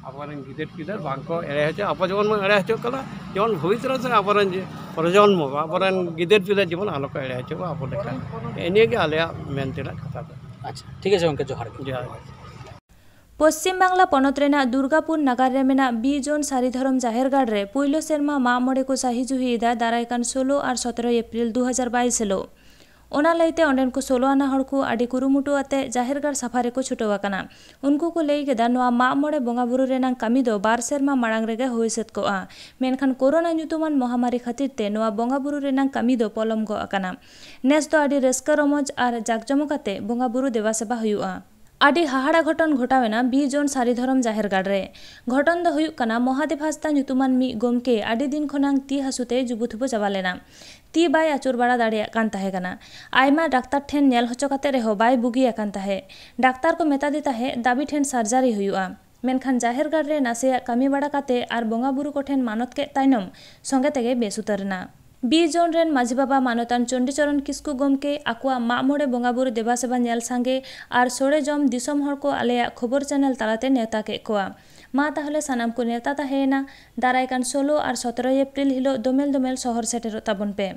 ᱟᱵᱚᱨᱮᱱ ᱜᱤᱫᱟᱹᱨ ᱯᱤᱫᱟᱹᱨ ᱵᱟᱝ ᱠᱚ ᱮᱲᱮ ᱦᱚᱪᱚᱜᱼᱟ᱾ ᱟᱵᱚ ᱡᱮᱢᱚᱱ ᱵᱚᱱ ᱮᱲᱮ ᱦᱚᱪᱚᱜ ᱠᱟᱱᱟ, ᱡᱮᱢᱚᱱ ᱵᱷᱚᱵᱤᱥᱥᱚᱛ ᱨᱮ ᱟᱵᱚᱨᱮᱱ ᱡᱮ ᱯᱨᱚᱡᱚᱱᱢᱚ, ᱟᱵᱚᱨᱮᱱ ᱜᱤᱫᱟᱹᱨ ᱯᱤᱫᱟᱹᱨ ᱡᱮᱢᱚᱱ ᱟᱞᱚ ᱠᱚ ᱮᱲᱮ ᱦᱚᱪᱚᱜᱼᱟ ᱟᱵᱚ ᱞᱮᱠᱟ᱾ ᱱᱮᱜᱼᱮ ᱱᱤᱭᱟᱹ ᱜᱮ ᱟᱞᱮᱭᱟᱜ ᱢᱮᱱ ᱛᱮᱱᱟᱜ ᱠᱟᱛᱷᱟ ᱫᱚ᱾ ᱟᱪᱪᱷᱟ, ᱴᱷᱤᱠ ᱟᱪᱷᱮ ᱜᱚᱢᱠᱮ, ᱡᱚᱦᱟᱨ ᱜᱮ᱾ ᱡᱚᱦᱟᱨ᱾ ᱯᱚᱥᱪᱤᱢ ᱵᱟᱝᱞᱟ ᱯᱚᱱᱚᱛ ᱨᱮᱱᱟᱜ ᱫᱩᱨᱜᱟᱯᱩᱨ ᱱᱟᱜᱟᱨ ᱨᱮ ᱢᱮᱱᱟᱜ ᱵᱤ ᱡᱳᱱ ᱥᱟᱹᱨᱤ ᱫᱷᱚᱨᱚᱢ ᱡᱟᱦᱮᱨ ᱜᱟᱲ ᱨᱮ ᱯᱩᱭᱞᱩ ᱥᱮᱨᱢᱟ ᱢᱟᱜ ᱢᱚᱬᱮ ᱠᱚ ᱥᱟᱹᱦᱤ ᱡᱩᱦᱤᱭᱮᱫᱟ ᱫᱟᱨᱟᱭ ᱠᱟᱱ ᱥᱳᱞᱳ ᱟᱨ ᱥᱚᱛᱨᱚᱭ ᱮᱯᱨᱤᱞ ᱫᱩ ᱦᱟᱡᱟᱨ ᱵᱟᱭᱤᱥ ᱦᱤᱞᱳᱜ᱾ ᱚᱱᱟ ᱞᱟᱹᱭᱛᱮ ᱚᱸᱰᱮᱱ ᱠᱚ ᱥᱳᱞᱳ ᱟᱱᱟ ᱦᱚᱲ ᱠᱚ ᱟᱹᱰᱤ ᱠᱩᱨᱩᱢᱩᱴᱩ ᱟᱛᱮ ᱡᱟᱦᱮᱨ ᱜᱟᱲ ᱥᱟᱯᱷᱟ ᱨᱮᱠᱚ ᱪᱷᱩᱴᱟᱹᱣ ᱟᱠᱟᱱᱟ᱾ ᱩᱱᱠᱩ ᱠᱚ ᱞᱟᱹᱭ ᱠᱮᱫᱟ, ᱱᱚᱣᱟ ᱢᱟᱜ ᱢᱚᱬᱮ ᱵᱚᱸᱜᱟ ᱵᱩᱨᱩ ᱨᱮᱱᱟᱜ ᱠᱟᱹᱢᱤ ᱫᱚ ᱵᱟᱨ ᱥᱮᱨᱢᱟ ᱢᱟᱲᱟᱝ ᱨᱮᱜᱮ ᱦᱩᱭ ᱥᱟᱹᱛ ᱠᱚᱜᱼᱟ, ᱢᱮᱱᱠᱷᱟᱱ ᱠᱳᱨᱳᱱᱟ ᱧᱩᱛᱩᱢᱟᱱ ᱢᱚᱦᱟᱢᱟᱨᱤ ᱠᱷᱟᱹᱛᱤᱨ ᱛᱮ ᱱᱚᱣᱟ ᱵᱚᱸᱜᱟ ᱵᱩᱨᱩ ᱨᱮᱱᱟᱜ ᱠᱟᱹᱢᱤ ᱫᱚ ᱯᱚᱞᱚᱢ ᱜᱚᱜ ᱟᱠᱟᱱᱟ᱾ ᱱᱮᱥ ᱫᱚ ᱟᱹᱰᱤ ᱨᱟᱹᱥᱠᱟᱹ ᱨᱚᱢᱚᱡᱽ ᱟᱨ ᱡᱟᱠᱡᱚᱢᱚᱠ ᱟᱛᱮ ᱵᱚᱸᱜᱟ ᱵᱩᱨᱩ ᱫᱮᱵᱟ ᱥᱮᱵᱟ ᱦᱩᱭᱩᱜᱼᱟ᱾ ᱟᱹᱰᱤ ᱦᱟᱦᱟᱲᱟ ᱜᱷᱚᱴᱚᱱ ᱜᱷᱚᱴᱟᱣ ᱮᱱᱟ ᱵᱤ ᱡᱳᱱ ᱥᱟᱹᱨᱤ ᱫᱷᱚᱨᱚᱢ ᱡᱟᱦᱮᱨ ᱜᱟᱲ ᱨᱮ᱾ ᱜᱷᱚᱴᱚᱱ ᱫᱚ ᱦᱩᱭᱩᱜ ᱠᱟᱱᱟ, ᱢᱚᱦᱟᱫᱮᱵ ᱦᱟᱸᱥᱫᱟ ᱧᱩᱛᱩᱢᱟᱱ ᱢᱤᱫ ᱜᱚᱢᱠᱮ ᱟᱹᱰᱤ ᱫᱤᱱ ᱠᱷᱚᱱᱟᱝ ᱛᱤ ᱦᱟᱹᱥᱩ ᱛᱮᱭ ᱡᱩᱵᱩ ᱛᱷᱩᱵᱩ ᱪᱟᱵᱟ ᱞᱮᱱᱟ᱾ ᱛᱤ ᱵᱟᱭ ᱟᱹᱪᱩᱨ ᱵᱟᱲᱟ ᱫᱟᱲᱮᱭᱟᱜ ᱠᱟᱱ ᱛᱟᱦᱮᱸ ᱠᱟᱱᱟ᱾ ᱟᱭᱢᱟ ᱰᱟᱠᱛᱟᱨ ᱴᱷᱮᱱ ᱧᱮᱞ ᱦᱚᱪᱚ ᱠᱟᱛᱮ ᱨᱮᱦᱚᱸ ᱵᱟᱭ ᱵᱩᱜᱤ ᱟᱠᱟᱱ ᱛᱟᱦᱮᱸᱫ᱾ ᱰᱟᱠᱛᱟᱨ ᱠᱚ ᱢᱮᱛᱟᱫᱮ ᱛᱟᱦᱮᱸᱫ, ᱫᱟᱹᱵᱤ ᱴᱷᱮᱱ surgery ᱦᱩᱭᱩᱜᱼᱟ᱾ ᱢᱮᱱᱠᱷᱟᱱ ᱡᱟᱦᱮᱨ ᱜᱟᱲ ᱨᱮ ᱱᱟᱥᱮᱭᱟᱜ ᱠᱟᱹᱢᱤ ᱵᱟᱲᱟ ᱠᱟᱛᱮ ᱟᱨ ᱵᱚᱸᱜᱟ ᱵᱩᱨᱩ ᱠᱚᱴᱷᱮᱱ ᱢᱟᱱᱚᱛ ᱠᱮᱫ ᱛᱟᱭᱱᱚᱢ ᱥᱚᱸᱜᱮ ᱛᱮᱜᱮ ᱵᱮᱥ ᱩᱛᱟᱹᱨ ᱮᱱᱟ᱾ ᱵᱤ ᱡᱳᱱ ᱨᱮᱱ ᱢᱟᱹᱡᱷᱤ ᱵᱟᱵᱟ ᱢᱟᱱᱚᱛᱟᱱ ᱪᱚᱱᱰᱤᱪᱚᱨᱚᱱ ᱠᱤᱥᱠᱩ ᱜᱚᱢᱠᱮ ᱟᱠᱚᱣᱟᱜ ᱢᱟᱜ ᱢᱚᱬᱮ ᱵᱚᱸᱜᱟ ᱵᱩᱨᱩ ᱫᱮᱵᱟ ᱥᱮᱵᱟ ᱧᱮᱞ ᱥᱟᱸᱜᱮ ᱟᱨ ᱥᱚᱲᱮ ᱡᱚᱢ ᱫᱤᱥᱚᱢ ᱦᱚᱲ ᱠᱚ ᱟᱞᱮᱭᱟᱜ ᱠᱷᱚᱵᱚᱨ channel ᱛᱟᱞᱟᱛᱮ ᱱᱮᱣᱛᱟ ᱠᱮᱫ ᱠᱚᱣᱟ᱾ ᱢᱟ ᱛᱟᱦᱚᱞᱮ ᱥᱟᱱᱟᱢ ᱠᱚ ᱱᱮᱣᱛᱟ ᱛᱟᱦᱮᱸᱭᱮᱱᱟ ᱫᱟᱨᱟᱭ ᱠᱟᱱ ᱥᱳᱞᱳ ᱟᱨ ᱥᱚᱛᱨᱚᱭ ᱮᱯᱨᱤᱞ ᱦᱤᱞᱳᱜ ᱫᱚᱢᱮᱞ ᱫᱚᱢᱮᱞ ᱥᱚᱦᱚᱨ ᱥᱮᱴᱮᱨᱚᱜ ᱛᱟᱵᱚᱱ ᱯᱮ᱾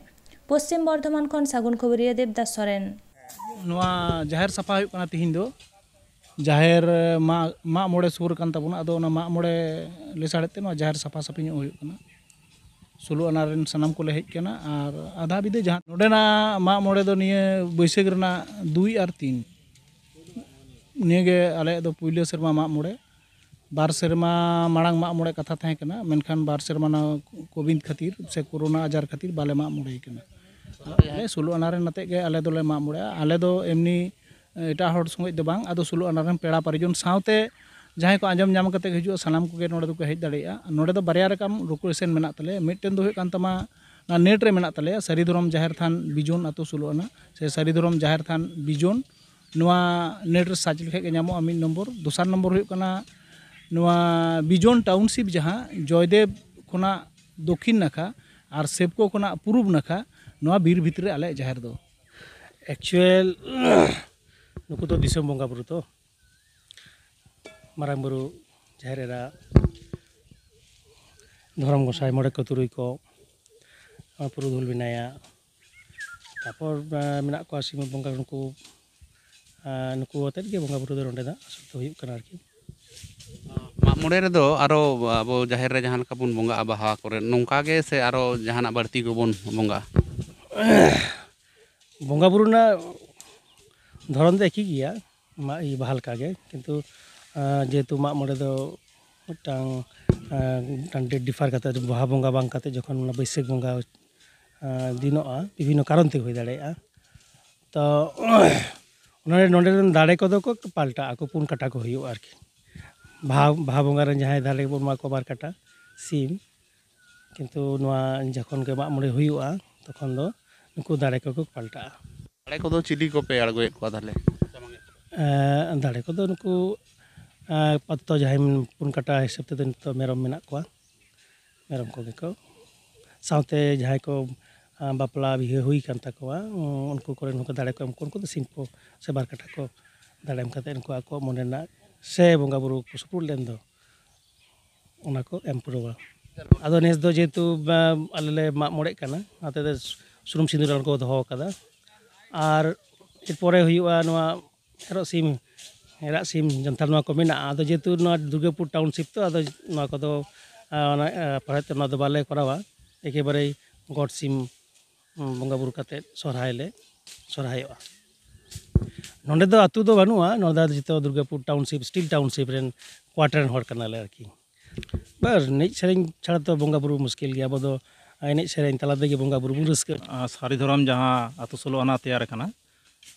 ᱯᱚᱥᱪᱤᱢ ᱵᱚᱨᱫᱷᱚᱢᱟᱱ ᱠᱷᱚᱱ ᱥᱟᱹᱜᱩᱱ ᱠᱷᱚᱵᱚᱨᱤᱭᱟᱹ ᱫᱮᱵᱽᱫᱟᱥ ᱥᱚᱨᱮᱱ᱾ ᱱᱚᱣᱟ ᱡᱟᱦᱮᱨ ᱥᱟᱯᱷᱟ ᱦᱩᱭᱩᱜ ᱠᱟᱱᱟ ᱛᱤᱦᱤᱧ ᱫᱚ᱾ ᱡᱟᱦᱮᱨ ᱢᱟ-, ᱢᱟᱜ ᱢᱚᱬᱮ ᱥᱩᱨ ᱟᱠᱟᱱ ᱛᱟᱵᱚᱱᱟ, ᱟᱫᱚ ᱚᱱᱟ ᱢᱟᱜ ᱢᱚᱬᱮ ᱞᱮᱥᱟᱲᱦᱮᱫ ᱛᱮ ᱱᱚᱣᱟ ᱡᱟᱦᱮᱨ ᱥᱟᱯᱷᱟ ᱥᱟᱹᱯᱷᱤ ᱧᱚᱜ ᱦᱩᱭᱩᱜ ᱠᱟᱱᱟ᱾ ᱥᱳᱞᱳ ᱟᱱᱟ ᱨᱮᱱ ᱥᱟᱱᱟᱢ ᱠᱚᱞᱮ ᱦᱮᱡ ᱟᱠᱟᱱᱟ᱾ ᱟᱨ ᱟᱫᱷᱟ ᱵᱤᱫᱟᱹ ᱡᱟᱦᱟᱸ ᱱᱚᱰᱮᱱᱟᱜ ᱢᱟᱜ ᱢᱚᱬᱮ ᱫᱚ ᱱᱤᱭᱟᱹ ᱵᱟᱹᱭᱥᱟᱹᱠᱷ ᱨᱮᱱᱟᱜ ᱫᱩᱭ ᱟᱨ ᱛᱤᱱ, ᱱᱤᱭᱟᱹᱜᱮ ᱟᱞᱮᱭᱟᱜ ᱫᱚ ᱯᱩᱭᱞᱟᱹ ᱥᱮᱨᱢᱟ ᱢᱟᱜ ᱢᱚᱬᱮ᱾ ᱵᱟᱨ ᱥᱮᱨᱢᱟ ᱢᱟᱲᱟᱝ ᱢᱟᱜ ᱢᱚᱬᱮ ᱠᱟᱛᱷᱟ ᱛᱟᱦᱮᱸ ᱠᱟᱱᱟ, ᱢᱮᱱᱠᱷᱟᱱ ᱵᱟᱨ ᱥᱮᱨᱢᱟ ᱱᱚᱣᱟ ᱠᱳᱵᱷᱤᱰ ᱠᱷᱟᱹᱛᱤᱨ ᱥᱮ ᱠᱳᱨᱳᱱᱟ ᱟᱡᱟᱨ ᱠᱷᱟᱹᱛᱤᱨ ᱵᱟᱞᱮ ᱢᱟᱜ ᱢᱚᱬᱮ ᱠᱟᱱᱟ᱾ ᱟᱞᱮ ᱥᱳᱞᱳ ᱟᱱᱟ ᱨᱮᱱ ᱟᱛᱮᱫ ᱜᱮ ᱟᱞᱮ ᱫᱚᱞᱮ ᱢᱟᱜ ᱢᱚᱬᱮᱜᱼᱟ᱾ ᱟᱞᱮ ᱫᱚ ᱮᱢᱱᱤ ᱮᱴᱟᱜ ᱦᱚᱲ ᱥᱚᱸᱜᱮ ᱫᱚ ᱵᱟᱝ, ᱟᱫᱚ ᱥᱳᱞᱳ ᱟᱱᱟ ᱨᱮᱱ ᱯᱮᱲᱟ ᱯᱟᱨᱤᱡᱚᱱ ᱥᱟᱶᱛᱮ ᱡᱟᱦᱟᱸᱭ ᱠᱚ ᱟᱸᱡᱚᱢ ᱧᱟᱢ ᱠᱟᱛᱮ ᱠᱚ ᱦᱤᱡᱩᱜᱼᱟ, ᱥᱟᱱᱟᱢ ᱠᱚᱜᱮ ᱱᱚᱰᱮ ᱫᱚᱠᱚ ᱦᱮᱡ ᱫᱟᱲᱮᱭᱟᱜᱼᱟ᱾ ᱱᱚᱰᱮ ᱫᱚ ᱵᱟᱨᱭᱟ ᱨᱚᱠᱚᱢ ᱞᱳᱠᱮᱥᱚᱱ ᱢᱮᱱᱟᱜ ᱛᱟᱞᱮᱭᱟ᱾ ᱢᱤᱫᱴᱮᱱ ᱫᱚ ᱦᱩᱭᱩᱜ ᱠᱟᱱ ᱛᱟᱢᱟ ᱚᱱᱟ ᱱᱮᱴ ᱨᱮ ᱢᱮᱱᱟᱜ ᱛᱟᱞᱮᱭᱟ, ᱥᱟᱹᱨᱤ ᱫᱷᱚᱨᱚᱢ ᱡᱟᱦᱮᱨ ᱛᱷᱟᱱ ᱵᱤᱡᱚᱱ ᱟᱹᱛᱩ ᱥᱳᱞᱳ ᱟᱱᱟ, ᱥᱮ ᱥᱟᱹᱨᱤ ᱫᱷᱚᱨᱚᱢ ᱡᱟᱦᱮᱨ ᱛᱷᱟᱱ ᱵᱤᱡᱚᱱ, ᱱᱚᱣᱟ ᱱᱮᱴ ᱨᱮ ᱥᱟᱨᱪ ᱞᱮᱠᱷᱟᱡ ᱜᱮ ᱧᱟᱢᱚᱜᱼᱟ, ᱢᱤᱫ ᱱᱚᱢᱵᱚᱨ᱾ ᱫᱚᱥᱟᱨ ᱱᱚᱢᱵᱚᱨ ᱦᱩᱭᱩᱜ ᱠᱟᱱᱟ ᱱᱚᱣᱟ ᱵᱤᱡᱚᱱ ᱴᱟᱣᱩᱱᱥᱤᱯ, ᱡᱟᱦᱟᱸ ᱡᱚᱭᱫᱮᱵ ᱠᱷᱚᱱᱟᱜ ᱫᱚᱠᱷᱤᱱ ᱱᱟᱠᱷᱟ ᱟᱨ ᱥᱮᱯᱠᱳ ᱠᱷᱚᱱᱟᱜ ᱯᱩᱨᱩᱵ ᱱᱟᱠᱷᱟ, ᱱᱚᱣᱟ ᱵᱤᱨ ᱵᱷᱤᱛᱨᱤ ᱨᱮ ᱟᱞᱮᱭᱟᱜ ᱡᱟᱦᱮᱨ ᱫᱚ᱾ ᱮᱠᱪᱩᱭᱮᱞ ᱱᱩᱠᱩ ᱫᱚ ᱫᱤᱥᱚᱢ ᱵᱚᱸᱜᱟ ᱵᱩᱨᱩ ᱛᱚ, ᱢᱟᱨᱟᱝ ᱵᱩᱨᱩ, ᱡᱟᱦᱮᱨ ᱮᱨᱟ, ᱫᱷᱚᱨᱚᱢ ᱜᱚᱸᱥᱟᱭ, ᱢᱚᱬᱮ ᱠᱚ ᱛᱩᱨᱩᱭ ᱠᱚ, ᱯᱩᱨᱩᱫᱷᱩᱞ ᱢᱮᱱᱟᱭᱟ, ᱛᱟᱨᱯᱚᱨ ᱢᱮᱱᱟᱜ ᱠᱚᱣᱟ ᱥᱤᱢ ᱵᱚᱸᱜᱟ, ᱱᱩᱠᱩ ᱱᱩᱠᱩ ᱟᱛᱮᱫ ᱜᱮ ᱵᱚᱸᱜᱟ ᱵᱩᱨᱩ ᱫᱚ ᱱᱚᱰᱮ ᱫᱚ ᱟᱥᱚᱞ ᱫᱚ ᱦᱩᱭᱩᱜ ᱠᱟᱱᱟ ᱟᱨᱠᱤ᱾ ᱢᱟᱜ ᱢᱚᱬᱮ ᱨᱮᱫᱚ ᱟᱨᱚ ᱟᱵᱚ ᱡᱟᱦᱮᱨ ᱨᱮ ᱡᱟᱦᱟᱸ ᱞᱮᱠᱟ ᱵᱚᱱ ᱵᱚᱸᱜᱟᱜᱼᱟ ᱵᱟᱦᱟ ᱠᱚᱨᱮ, ᱱᱚᱝᱠᱟ ᱜᱮ ᱥᱮ ᱟᱨᱚ ᱡᱟᱦᱟᱱᱟᱜ ᱵᱟᱹᱲᱛᱤ ᱠᱚᱵᱚᱱ ᱵᱚᱸᱜᱟᱜᱼᱟ? ᱵᱚᱸᱜᱟ ᱵᱩᱨᱩ ᱨᱮᱱᱟᱜ ᱫᱷᱚᱨᱚᱱ ᱫᱚ ᱮᱠᱤ ᱜᱮᱭᱟ, ᱢᱟ- ᱤᱭᱟᱹ, ᱵᱟᱦᱟ ᱞᱮᱠᱟ ᱜᱮ, ᱠᱤᱱᱛᱩ ᱡᱮᱦᱮᱛᱩ ᱢᱟᱜ ᱢᱚᱬᱮ ᱫᱚ ᱢᱤᱫᱴᱟᱝ ᱰᱮᱴ ᱰᱤᱯᱷᱟᱨ ᱠᱟᱛᱮ, ᱵᱟᱦᱟ ᱵᱚᱸᱜᱟ ᱵᱟᱝ ᱠᱟᱛᱮ ᱡᱚᱠᱷᱚᱱ ᱚᱱᱟ ᱵᱟᱹᱭᱥᱟᱹᱠᱷ ᱵᱚᱸᱜᱟ ᱫᱤᱱᱚᱜᱼᱟ, ᱵᱤᱵᱷᱤᱱᱱᱚ ᱠᱟᱨᱚᱱ ᱛᱮ ᱦᱩᱭ ᱫᱟᱲᱮᱭᱟᱜᱼᱟ᱾ ᱛᱚ ᱚᱱᱟ ᱱᱚᱰᱮ ᱨᱮᱱ ᱫᱟᱲᱮ ᱠᱚᱫᱚ ᱠᱚ ᱯᱟᱞᱴᱟᱜᱼᱟ, ᱟᱠᱚ ᱯᱩᱱ ᱠᱟᱴᱟ ᱠᱚ ᱦᱩᱭᱩᱜᱼᱟ ᱟᱨᱠᱤ᱾ ᱵᱟᱦᱟ ᱵᱟᱦᱟ ᱵᱚᱸᱜᱟ ᱨᱮᱱ ᱡᱟᱦᱟᱸᱭ ᱫᱟᱲᱮ ᱵᱚᱱ ᱮᱢᱟ ᱠᱚᱣᱟ ᱵᱟᱨ ᱠᱟᱴᱟ ᱥᱤᱢ, ᱠᱤᱱᱛᱩ ᱱᱚᱣᱟ ᱡᱚᱠᱷᱚᱱ ᱜᱮ ᱢᱟᱜ ᱢᱚᱬᱮ ᱦᱩᱭᱩᱜᱼᱟ, ᱛᱚᱠᱷᱚᱱ ᱫᱚ ᱱᱩᱠᱩ ᱫᱟᱲᱮ ᱠᱚᱠᱚ ᱯᱟᱞᱴᱟᱜᱼᱟ᱾ ᱫᱟᱲᱮ ᱠᱚᱫᱚ ᱪᱤᱞᱤ ᱠᱚᱯᱮ ᱟᱬᱜᱚᱭᱮᱫ ᱠᱚᱣᱟ ᱛᱟᱦᱞᱮ? ᱮᱸ, ᱫᱟᱲᱮ ᱠᱚᱫᱚ ᱱᱩᱠᱩ ᱟᱯᱟᱛᱚᱛᱚ ᱡᱟᱦᱟᱸᱭ ᱯᱩᱱ ᱠᱟᱴᱟ ᱦᱤᱥᱟᱹᱵ ᱛᱮᱫᱚ ᱱᱤᱛᱚᱜ ᱢᱮᱨᱚᱢ ᱢᱮᱱᱟᱜ ᱠᱚᱣᱟ, ᱢᱮᱨᱚᱢ ᱠᱚᱜᱮ ᱠᱚ, ᱥᱟᱶᱛᱮ ᱡᱟᱦᱟᱸᱭ ᱠᱚ ᱵᱟᱯᱞᱟ ᱵᱤᱦᱟᱹ ᱦᱩᱭ ᱟᱠᱟᱱ ᱛᱟᱠᱚᱣᱟ, ᱩᱱᱠᱩ ᱠᱚᱨᱮᱱ ᱦᱚᱸᱠᱚ ᱫᱟᱲᱮ ᱠᱚ ᱮᱢ ᱠᱚᱣᱟ, ᱩᱱᱠᱩ ᱫᱚ ᱥᱤᱢ ᱠᱚ ᱥᱮ ᱵᱟᱨ ᱠᱟᱴᱟ ᱠᱚ ᱫᱟᱲᱮ ᱮᱢ ᱠᱟᱛᱮ ᱩᱱᱠᱩ ᱟᱠᱚᱣᱟᱜ ᱢᱚᱱᱮ ᱨᱮᱱᱟᱜ ᱥᱮ ᱵᱚᱸᱜᱟ ᱵᱩᱨᱩ ᱠᱚ ᱥᱩᱯᱩᱨ ᱞᱮᱱ ᱫᱚ, ᱚᱱᱟ ᱠᱚ ᱮᱢ ᱯᱩᱨᱟᱹᱣᱟ᱾ ᱟᱫᱚ ᱱᱮᱥ ᱫᱚ ᱡᱮᱦᱮᱛᱩ ᱟᱞᱮ ᱞᱮ ᱢᱟᱜ ᱢᱚᱬᱮᱜ ᱠᱟᱱᱟ, ᱚᱱᱟᱛᱮ ᱥᱩᱱᱩᱢ ᱥᱤᱸᱫᱩᱨ ᱠᱚ ᱫᱚᱦᱚ ᱟᱠᱟᱫᱟ᱾ ᱟᱨ ᱮᱨᱯᱚᱨᱮ ᱦᱩᱭᱩᱜᱼᱟ ᱱᱚᱣᱟ ᱮᱨᱚᱜ ᱥᱤᱢ, ᱮᱨᱟᱜ ᱥᱤᱢ ᱡᱟᱱᱛᱷᱟᱲ ᱱᱚᱣᱟ ᱠᱚ ᱢᱮᱱᱟᱜᱼᱟ᱾ ᱟᱫᱚ ᱡᱮᱦᱮᱛᱩ ᱱᱚᱣᱟ ᱫᱩᱨᱜᱟᱹᱯᱩᱨ ᱴᱟᱣᱩᱱᱥᱤᱯ ᱛᱚ, ᱟᱫᱚ ᱱᱚᱣᱟ ᱠᱚᱫᱚ ᱯᱚᱨᱮᱛᱮ ᱱᱚᱣᱟ ᱫᱚ ᱵᱟᱞᱮ ᱠᱚᱨᱟᱣᱟ, ᱮᱠᱮᱵᱟᱨᱮ ᱜᱚᱰ ᱥᱤᱢ ᱵᱚᱸᱜᱟ ᱵᱩᱨᱩ ᱠᱟᱛᱮᱫ ᱥᱚᱨᱦᱟᱭ ᱞᱮ ᱥᱚᱨᱦᱟᱭᱚᱜᱼᱟ᱾ ᱱᱚᱸᱰᱮ ᱫᱚ ᱟᱹᱛᱩ ᱫᱚ ᱵᱟᱹᱱᱩᱜᱼᱟ, ᱱᱚᱸᱰᱮ ᱫᱚ ᱡᱚᱛᱚ ᱫᱩᱨᱜᱟᱯᱩᱨ ᱴᱟᱣᱩᱱᱥᱤᱯ, ᱥᱴᱤᱞ ᱴᱟᱣᱩᱱᱥᱤᱯ ᱨᱮᱱ ᱠᱚᱣᱟᱴᱟᱨ ᱨᱮᱱ ᱦᱚᱲ ᱠᱟᱱᱟᱞᱮ ᱟᱨᱠᱤ᱾ ᱵᱟᱥ, ᱮᱱᱮᱡ ᱥᱮᱨᱮᱧ ᱪᱷᱟᱲᱟ ᱛᱚ ᱵᱚᱸᱜᱟ ᱵᱩᱨᱩ ᱢᱩᱥᱠᱤᱞ ᱜᱮᱭᱟ᱾ ᱟᱵᱚ ᱫᱚ ᱮᱱᱮᱡ ᱥᱮᱨᱮᱧ ᱛᱟᱞᱟ ᱛᱮᱜᱮ ᱵᱚᱸᱜᱟ ᱵᱩᱨᱩ ᱵᱚᱱ ᱨᱟᱹᱥᱠᱟᱹᱜᱼᱟ᱾ ᱟᱨ ᱥᱟᱹᱨᱤ ᱫᱷᱚᱨᱚᱢ ᱡᱟᱦᱟᱸ ᱟᱹᱛᱩ ᱥᱳᱞᱳ ᱟᱱᱟ ᱛᱮᱭᱟᱨ ᱟᱠᱟᱱᱟ,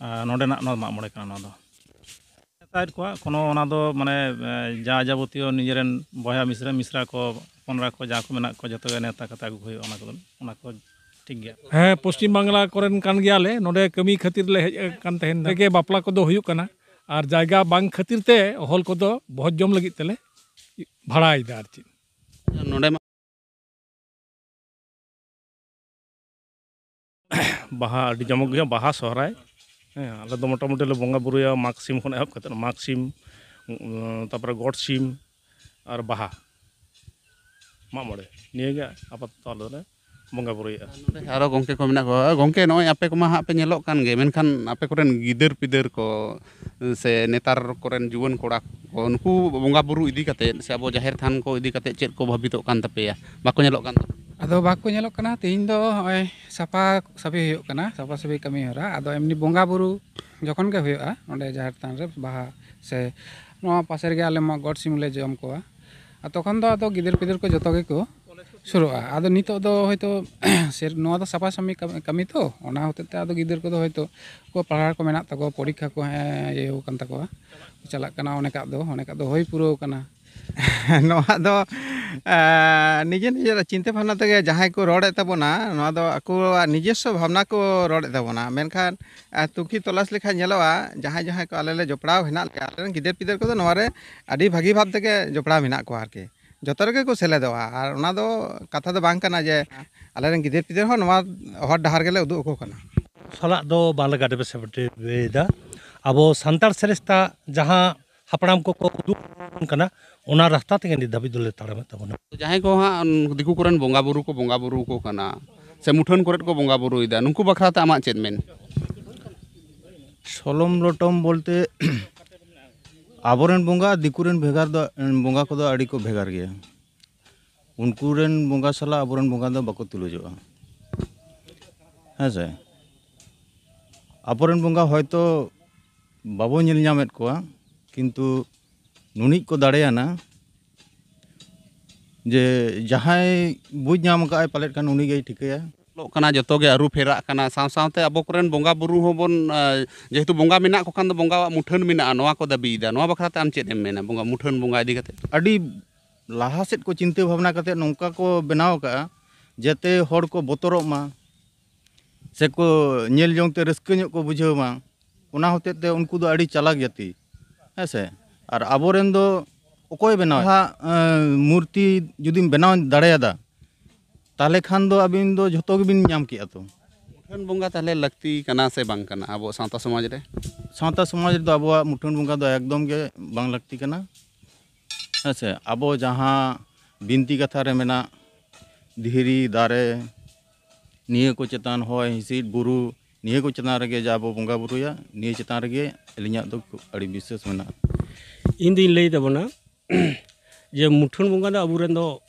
ᱟᱨ ᱱᱚᱸᱰᱮᱱᱟᱜ ᱱᱚᱣᱟ ᱢᱟᱜ ᱢᱚᱬᱮ ᱠᱟᱱᱟ᱾ ᱱᱚᱣᱟ ᱫᱚ ᱥᱟᱭᱤᱰ ᱠᱚᱣᱟ ᱠᱳᱱᱳ ᱚᱱᱟ ᱫᱚ ᱢᱟᱱᱮ ᱮ, ᱡᱟ ᱡᱟᱵᱚᱛᱤᱭᱚ ᱱᱤᱡᱮᱨᱮᱱ ᱵᱚᱭᱦᱟ ᱢᱤᱥᱨᱟ ᱢᱤᱥᱨᱟ ᱠᱚ ᱦᱚᱯᱚᱱ ᱮᱨᱟ ᱠᱚ ᱡᱟᱦᱟᱸ ᱠᱚ ᱢᱮᱱᱟᱜ ᱠᱚᱣᱟ ᱡᱚᱛᱚ ᱜᱮ ᱱᱮᱣᱛᱟ ᱠᱟᱛᱮ ᱟᱹᱜᱩ ᱠᱚ ᱦᱩᱭᱩᱜᱼᱟ᱾ ᱚᱱᱟ ᱠᱚᱫᱚ ᱚᱱᱟ ᱠᱚ ᱴᱷᱤᱠ ᱜᱮᱭᱟ᱾ ᱦᱮᱸ, ᱯᱚᱥᱪᱤᱢ ᱵᱟᱝᱞᱟ ᱠᱚᱨᱮᱱ ᱠᱟᱱ ᱜᱮᱭᱟᱞᱮ, ᱱᱚᱰᱮ ᱠᱟᱹᱢᱤ ᱠᱷᱟᱹᱛᱤᱨ ᱞᱮ ᱦᱮᱡ ᱟᱠᱟᱱ ᱛᱟᱦᱮᱱ ᱨᱮᱜᱮ ᱵᱟᱯᱞᱟ ᱠᱚᱫᱚ ᱦᱩᱭᱩᱜ ᱠᱟᱱᱟ, ᱟᱨ ᱡᱟᱭᱜᱟ ᱵᱟᱝ ᱠᱷᱟᱹᱛᱤᱨ ᱛᱮ ᱦᱚᱞ ᱠᱚᱫᱚ ᱵᱚᱦᱚᱛ ᱡᱚᱢ ᱞᱟᱹᱜᱤᱫ ᱛᱮᱞᱮ ᱵᱷᱟᱲᱟᱭᱮᱫᱟ ᱟᱨ ᱪᱮᱫ᱾ ᱱᱚᱰᱮ ᱢᱟ ᱵᱟᱦᱟ ᱟᱹᱰᱤ ᱡᱚᱢᱚᱠ ᱜᱮ ᱦᱩᱭᱩᱜᱼᱟ, ᱵᱟᱦᱟ ᱥᱚᱦᱨᱟᱭ᱾ ᱦᱮᱸ, ᱟᱞᱮ ᱫᱚ ᱢᱚᱴᱟᱢᱩᱴᱤ ᱞᱮ ᱵᱚᱸᱜᱟ ᱵᱩᱨᱩᱭᱟ ᱢᱟᱜᱽ ᱥᱤᱢ ᱠᱷᱚᱱ ᱮᱦᱚᱵ ᱠᱟᱛᱮᱫ ᱢᱟᱜᱽ ᱥᱤᱢ, ᱩᱸ, ᱛᱟᱨᱯᱚᱨᱮ ᱜᱚᱴ ᱥᱤᱢ ᱟᱨ ᱵᱟᱦᱟ, ᱢᱟᱜ ᱢᱚᱬᱮ, ᱱᱤᱭᱟᱹᱜᱮ ᱟᱯᱟᱛᱚᱛᱚ ᱟᱞᱮ ᱫᱚᱞᱮ ᱵᱚᱸᱜᱟ ᱵᱩᱨᱩᱭᱮᱫᱼᱟ᱾ ᱱᱚᱰᱮ ᱟᱨᱚ ᱜᱚᱢᱠᱮ ᱠᱚ ᱢᱮᱱᱟᱜ ᱠᱚᱣᱟ᱾ ᱜᱚᱢᱠᱮ, ᱱᱚᱜᱼᱚᱭ ᱟᱯᱮ ᱠᱚᱢᱟ ᱦᱟᱸᱜ ᱯᱮ ᱧᱮᱞᱚᱜ ᱠᱟᱱ ᱜᱮ, ᱢᱮᱱᱠᱷᱟᱱ ᱟᱯᱮ ᱠᱚᱨᱮᱱ ᱜᱤᱫᱟᱹᱨ ᱯᱤᱫᱟᱹᱨ ᱠᱚ ᱥᱮ ᱱᱮᱛᱟᱨ ᱠᱚᱨᱮᱱ ᱡᱩᱣᱟᱹᱱ ᱠᱚᱲᱟ ᱠᱚ, ᱱᱩᱠᱩ ᱵᱚᱸᱜᱟ ᱵᱩᱨᱩ ᱤᱫᱤ ᱠᱟᱛᱮᱫ ᱥᱮ ᱟᱵᱚ ᱡᱟᱦᱮᱨ ᱛᱷᱟᱱ ᱠᱚ ᱤᱫᱤ ᱠᱟᱛᱮᱫ ᱪᱮᱫ ᱠᱚ ᱵᱷᱟᱵᱤᱛᱚᱜ ᱠᱟᱱ ᱛᱟᱯᱮᱭᱟ? ᱵᱟᱠᱚ ᱧᱮᱞᱚᱜ ᱠᱟᱱ ᱛᱟᱯᱮᱭᱟ? ᱟᱫᱚ ᱵᱟᱠᱚ ᱧᱮᱞᱚᱜ ᱠᱟᱱᱟ᱾ ᱛᱮᱦᱮᱧ ᱫᱚ ᱱᱚᱜᱼᱚᱭ ᱥᱟᱯᱷᱟ ᱥᱟᱹᱯᱷᱤ ᱦᱩᱭᱩᱜ ᱠᱟᱱᱟ, ᱥᱟᱯᱷᱟ ᱥᱟᱹᱯᱷᱤ ᱠᱟᱹᱢᱤ ᱦᱚᱨᱟ᱾ ᱟᱫᱚ ᱮᱢᱱᱤ ᱵᱚᱸᱜᱟ ᱵᱩᱨᱩ ᱡᱚᱠᱷᱚᱱ ᱜᱮ ᱦᱩᱭᱩᱜᱼᱟ ᱱᱚᱸᱰᱮ ᱡᱟᱦᱮᱨ ᱛᱷᱟᱱ ᱨᱮ ᱵᱟᱦᱟ ᱥᱮ ᱱᱚᱣᱟ ᱯᱟᱥᱮ ᱨᱮᱜᱮ ᱟᱞᱮ ᱢᱟ ᱜᱚᱰ ᱥᱤᱢ ᱞᱮ ᱡᱚᱢ ᱠᱚᱣᱟ᱾ ᱟᱨ ᱛᱚᱠᱷᱚᱱ ᱫᱚ ᱟᱫᱚ ᱜᱤᱫᱟᱹᱨ ᱯᱤᱫᱟᱹᱨ ᱠᱚ ᱡᱚᱛᱚ ᱜᱮᱠᱚ ᱥᱩᱨᱩᱜᱼᱟ᱾ ᱟᱫᱚ ᱱᱤᱛᱚᱜ ᱫᱚ ᱦᱚᱭᱛᱳ ᱥᱮ ᱱᱚᱣᱟ ᱫᱚ ᱥᱟᱯᱷᱟ ᱥᱟᱹᱯᱷᱤ ᱠᱟᱹᱢᱤ, ᱠᱟᱹᱢᱤ ᱛᱚ, ᱚᱱᱟ ᱦᱚᱛᱮᱡ ᱛᱮ ᱟᱫᱚ ᱜᱤᱫᱟᱹᱨ ᱠᱚᱫᱚ ᱦᱚᱭᱛᱳ ᱠᱚ ᱯᱟᱲᱦᱟᱣ ᱠᱚ ᱢᱮᱱᱟᱜ ᱛᱟᱠᱚᱣᱟ, ᱯᱚᱨᱤᱠᱠᱷᱟ ᱠᱚ ᱦᱮᱸ ᱤᱭᱟᱹ ᱟᱠᱟᱱ ᱛᱟᱠᱚᱣᱟ, ᱪᱟᱞᱟᱜ ᱠᱟᱱᱟ, ᱚᱱᱮᱠᱟᱜ ᱫᱚ ᱚᱱᱮᱠᱟᱜ ᱫᱚ ᱦᱩᱭ ᱯᱩᱨᱟᱹᱣ ᱠᱟᱱᱟ᱾ ᱱᱚᱣᱟ ᱫᱚ ᱮ, ᱱᱤᱡᱮ ᱱᱤᱡᱮᱨᱟᱜ ᱪᱤᱱᱛᱟᱹ ᱵᱷᱟᱵᱽᱱᱟ ᱛᱮᱜᱮ ᱡᱟᱦᱟᱸᱭ ᱠᱚ ᱨᱚᱲᱮᱫ ᱛᱟᱵᱚᱱᱟ, ᱱᱚᱣᱟ ᱫᱚ ᱟᱠᱚᱣᱟᱜ ᱱᱤᱡᱚᱥᱥᱚ ᱵᱷᱟᱵᱽᱱᱟ ᱠᱚ ᱨᱚᱲᱮᱫ ᱛᱟᱵᱚᱱᱟ᱾ ᱢᱮᱱᱠᱷᱟᱱ ᱮ, ᱛᱩᱱᱠᱷᱤ ᱛᱚᱞᱟᱥ ᱞᱮᱠᱷᱟᱱ ᱧᱮᱞᱚᱜᱼᱟ, ᱡᱟᱦᱟᱸᱭ ᱡᱟᱦᱟᱸᱭ ᱠᱚ ᱟᱞᱮ ᱞᱮ ᱡᱚᱯᱲᱟᱣ ᱦᱮᱱᱟᱜ ᱞᱮᱭᱟ, ᱟᱞᱮ ᱨᱮᱱ ᱜᱤᱫᱟᱹᱨ ᱯᱤᱫᱟᱹᱨ ᱠᱚᱫᱚ ᱱᱚᱣᱟ ᱨᱮ ᱟᱹᱰᱤ ᱵᱷᱟᱹᱜᱤ ᱵᱷᱟᱵᱽ ᱛᱮᱜᱮ ᱡᱚᱯᱲᱟᱣ ᱢᱮᱱᱟᱜ ᱠᱚᱣᱟ ᱟᱨᱠᱤ᱾ ᱡᱚᱛᱚ ᱨᱮᱜᱮ ᱠᱚ ᱥᱮᱞᱮᱫᱚᱜᱼᱟ᱾ ᱟᱨ ᱚᱱᱟ ᱫᱚ ᱠᱟᱛᱷᱟ ᱫᱚ ᱵᱟᱝ ᱠᱟᱱᱟ ᱡᱮ ᱟᱞᱮ ᱨᱮᱱ ᱜᱤᱫᱟᱹᱨ ᱯᱤᱫᱟᱹᱨ ᱦᱚᱸ ᱱᱚᱣᱟ ᱦᱚᱨ ᱰᱟᱦᱟᱨ ᱜᱮᱞᱮ ᱩᱫᱩᱜ ᱟᱠᱚ ᱠᱟᱱᱟ᱾ ᱥᱟᱞᱟᱜ ᱫᱚ ᱵᱟᱝᱞᱮ ᱜᱟᱰᱮ ᱯᱮ ᱥᱮᱴᱮᱨ ᱮᱫᱟ᱾ ᱟᱵᱚ ᱥᱟᱱᱛᱟᱲ ᱥᱨᱮᱥᱛᱟ ᱡᱟᱦᱟᱸ ᱦᱟᱯᱲᱟᱢ ᱠᱚᱠᱚ ᱩᱫᱩᱜ ᱟᱵᱚᱱ ᱠᱟᱱᱟ, ᱚᱱᱟ ᱨᱟᱥᱛᱟ ᱛᱮᱜᱮ ᱱᱤᱛ ᱫᱷᱟᱹᱵᱤᱡ ᱫᱚᱞᱮ ᱛᱟᱲᱟᱢᱮᱫ ᱛᱟᱵᱚᱱᱟ᱾ ᱡᱟᱦᱟᱸᱭ ᱠᱚ ᱦᱟᱸᱜ ᱫᱤᱠᱩ ᱠᱚᱨᱮᱱ ᱵᱚᱸᱜᱟ ᱵᱩᱨᱩ ᱠᱚ ᱵᱚᱸᱜᱟ ᱵᱩᱨᱩ ᱠᱚ ᱠᱟᱱᱟ, ᱥᱮ ᱢᱩᱴᱷᱟᱹᱱ ᱠᱚᱨᱮᱫ ᱠᱚ ᱵᱚᱸᱜᱟ ᱵᱩᱨᱩᱭᱮᱫᱟ, ᱱᱩᱠᱩ ᱵᱟᱠᱷᱨᱟ ᱛᱮ ᱟᱢᱟᱜ ᱪᱮᱫ ᱢᱮᱱ? ᱥᱚᱞᱚᱢ ᱞᱚᱴᱚᱢ ᱵᱚᱞᱛᱮ ᱟᱵᱚᱨᱮᱱ ᱵᱚᱸᱜᱟ ᱟᱨ ᱫᱤᱠᱩ ᱨᱮᱱ ᱵᱷᱮᱜᱟᱨ ᱫᱚ, ᱵᱚᱸᱜᱟ ᱠᱚᱫᱚ ᱟᱹᱰᱤ ᱠᱚ ᱵᱷᱮᱜᱟᱨ ᱜᱮᱭᱟ᱾ ᱩᱱᱠᱩ ᱨᱮᱱ ᱵᱚᱸᱜᱟ ᱥᱟᱞᱟᱜ ᱟᱵᱚᱨᱮᱱ ᱵᱚᱸᱜᱟ ᱫᱚ ᱵᱟᱠᱚ ᱛᱩᱞᱩᱡᱚᱜᱼᱟ᱾ ᱦᱮᱸ ᱥᱮ? ᱟᱵᱚᱨᱮᱱ ᱵᱚᱸᱜᱟ ᱦᱚᱭᱛᱳ ᱵᱟᱵᱚ ᱧᱮᱞ ᱧᱟᱢᱮᱫ ᱠᱚᱣᱟ, ᱠᱤᱱᱛᱩ ᱱᱩᱱᱤᱡ ᱠᱚ ᱫᱟᱲᱮᱭᱟᱱᱟ ᱡᱮ ᱡᱟᱦᱟᱸᱭ ᱵᱩᱡᱽ ᱧᱟᱢ ᱟᱠᱟᱫᱼᱟᱭ ᱯᱟᱞᱮᱫ ᱠᱷᱟᱱ ᱩᱱᱤ ᱜᱮᱭ ᱴᱷᱤᱠᱟᱹᱭᱟ᱾ ᱠᱟᱱᱟ, ᱡᱚᱛᱚ ᱜᱮ ᱟᱹᱨᱩ ᱯᱷᱮᱨᱟᱜ ᱠᱟᱱᱟ, ᱥᱟᱶ ᱥᱟᱶᱛᱮ ᱟᱵᱚ ᱠᱚᱨᱮᱱ ᱵᱚᱸᱜᱟ ᱵᱩᱨᱩ ᱦᱚᱸᱵᱚᱱ, ᱮ, ᱡᱮᱦᱮᱛᱩ ᱵᱚᱸᱜᱟ ᱢᱮᱱᱟᱜ ᱠᱚ ᱠᱷᱟᱱ ᱫᱚ ᱵᱚᱸᱜᱟᱣᱟᱜ ᱢᱩᱴᱷᱟᱹᱱ ᱢᱮᱱᱟᱜᱼᱟ, ᱱᱚᱣᱟ ᱠᱚ ᱫᱟᱹᱵᱤᱭᱮᱫᱟ᱾ ᱱᱚᱣᱟ ᱵᱟᱠᱷᱨᱟ ᱛᱮ ᱟᱢ ᱪᱮᱫ ᱮᱢ ᱢᱮᱱᱟ, ᱵᱚᱸᱜᱟ, ᱢᱩᱴᱷᱟᱹᱱ ᱵᱚᱸᱜᱟ ᱤᱫᱤ ᱠᱟᱛᱮ? ᱟᱹᱰᱤ ᱞᱟᱦᱟ ᱥᱮᱫ ᱠᱚ ᱪᱤᱱᱛᱟᱹ ᱵᱷᱟᱵᱽᱱᱟ ᱠᱟᱛᱮ ᱱᱚᱝᱠᱟ ᱠᱚ ᱵᱮᱱᱟᱣ ᱟᱠᱟᱫᱼᱟ, ᱡᱟᱛᱮ ᱦᱚᱲ ᱠᱚ ᱵᱚᱛᱚᱨᱚᱜ ᱢᱟ, ᱥᱮᱠᱚ ᱧᱮᱞ ᱡᱚᱝ ᱛᱮ ᱨᱟᱹᱥᱠᱟᱹ ᱧᱚᱜ ᱠᱚ ᱵᱩᱡᱷᱟᱹᱣ ᱢᱟ, ᱚᱱᱟ ᱦᱚᱛᱮᱡ ᱛᱮ ᱩᱱᱠᱩ ᱫᱚ ᱟᱹᱰᱤ ᱪᱟᱞᱟᱠ ᱡᱟᱹᱛᱤ, ᱦᱮᱸ ᱥᱮ᱾ ᱟᱨ ᱟᱵᱚᱨᱮᱱ ᱫᱚ ᱚᱠᱚᱭ ᱵᱮᱱᱟᱣᱟ? ᱡᱟᱦᱟᱸ, ᱮᱸ, ᱢᱩᱨᱛᱤ ᱡᱩᱫᱤᱢ ᱵᱮᱱᱟᱣ ᱫᱟᱲᱮᱭᱟᱫᱟ, ᱛᱟᱦᱚᱞᱮ ᱠᱷᱟᱱ ᱫᱚ ᱟᱹᱵᱤᱱ ᱫᱚ ᱡᱷᱚᱛᱚ ᱜᱮᱵᱤᱱ ᱧᱟᱢ ᱠᱮᱜᱼᱟ ᱛᱚ᱾ ᱢᱩᱴᱷᱟᱹᱱ ᱵᱚᱸᱜᱟ ᱛᱟᱦᱚᱞᱮ ᱞᱟᱹᱠᱛᱤ ᱠᱟᱱᱟ ᱥᱮ ᱵᱟᱝ ᱠᱟᱱᱟ ᱟᱵᱚ ᱥᱟᱶᱛᱟ ᱥᱚᱢᱟᱡᱽ ᱨᱮ? ᱥᱟᱶᱛᱟ ᱥᱚᱢᱟᱡᱽ ᱨᱮᱫᱚ ᱟᱵᱚᱣᱟᱜ ᱢᱩᱴᱷᱟᱹᱱ ᱵᱚᱸᱜᱟ ᱫᱚ ᱮᱠᱫᱚᱢ ᱜᱮ ᱵᱟᱝ ᱞᱟᱹᱠᱛᱤ ᱠᱟᱱᱟ, ᱦᱮᱸ ᱥᱮ᱾ ᱟᱵᱚ ᱡᱟᱦᱟᱸ ᱵᱤᱱᱛᱤ ᱠᱟᱛᱷᱟ ᱨᱮ ᱢᱮᱱᱟᱜ, ᱫᱷᱤᱨᱤ, ᱫᱟᱨᱮ, ᱱᱤᱭᱟᱹ ᱠᱚ ᱪᱮᱛᱟᱱ, ᱦᱚᱭ ᱦᱤᱸᱥᱤᱫ, ᱵᱩᱨᱩ, ᱱᱤᱭᱟᱹ ᱠᱚ ᱪᱮᱛᱟᱱ ᱨᱮᱜᱮ ᱡᱟ ᱵᱚ ᱵᱚᱸᱜᱟ ᱵᱩᱨᱩᱭᱟ, ᱱᱤᱭᱟᱹ ᱪᱮᱛᱟᱱ ᱨᱮᱜᱮ ᱟᱹᱞᱤᱧᱟᱜ ᱫᱚ ᱠᱷᱩᱵ ᱟᱹᱰᱤ ᱵᱤᱥᱥᱟᱹᱥ ᱢᱮᱱᱟᱜᱼᱟ᱾ ᱤᱧ ᱫᱩᱧ ᱞᱟᱹᱭ ᱛᱟᱵᱚᱱᱟ ᱡᱮ ᱢᱩᱴᱷᱟᱹᱱ ᱵᱚᱸᱜᱟ ᱫᱚ ᱟᱵᱚᱨᱮᱱ ᱫᱚ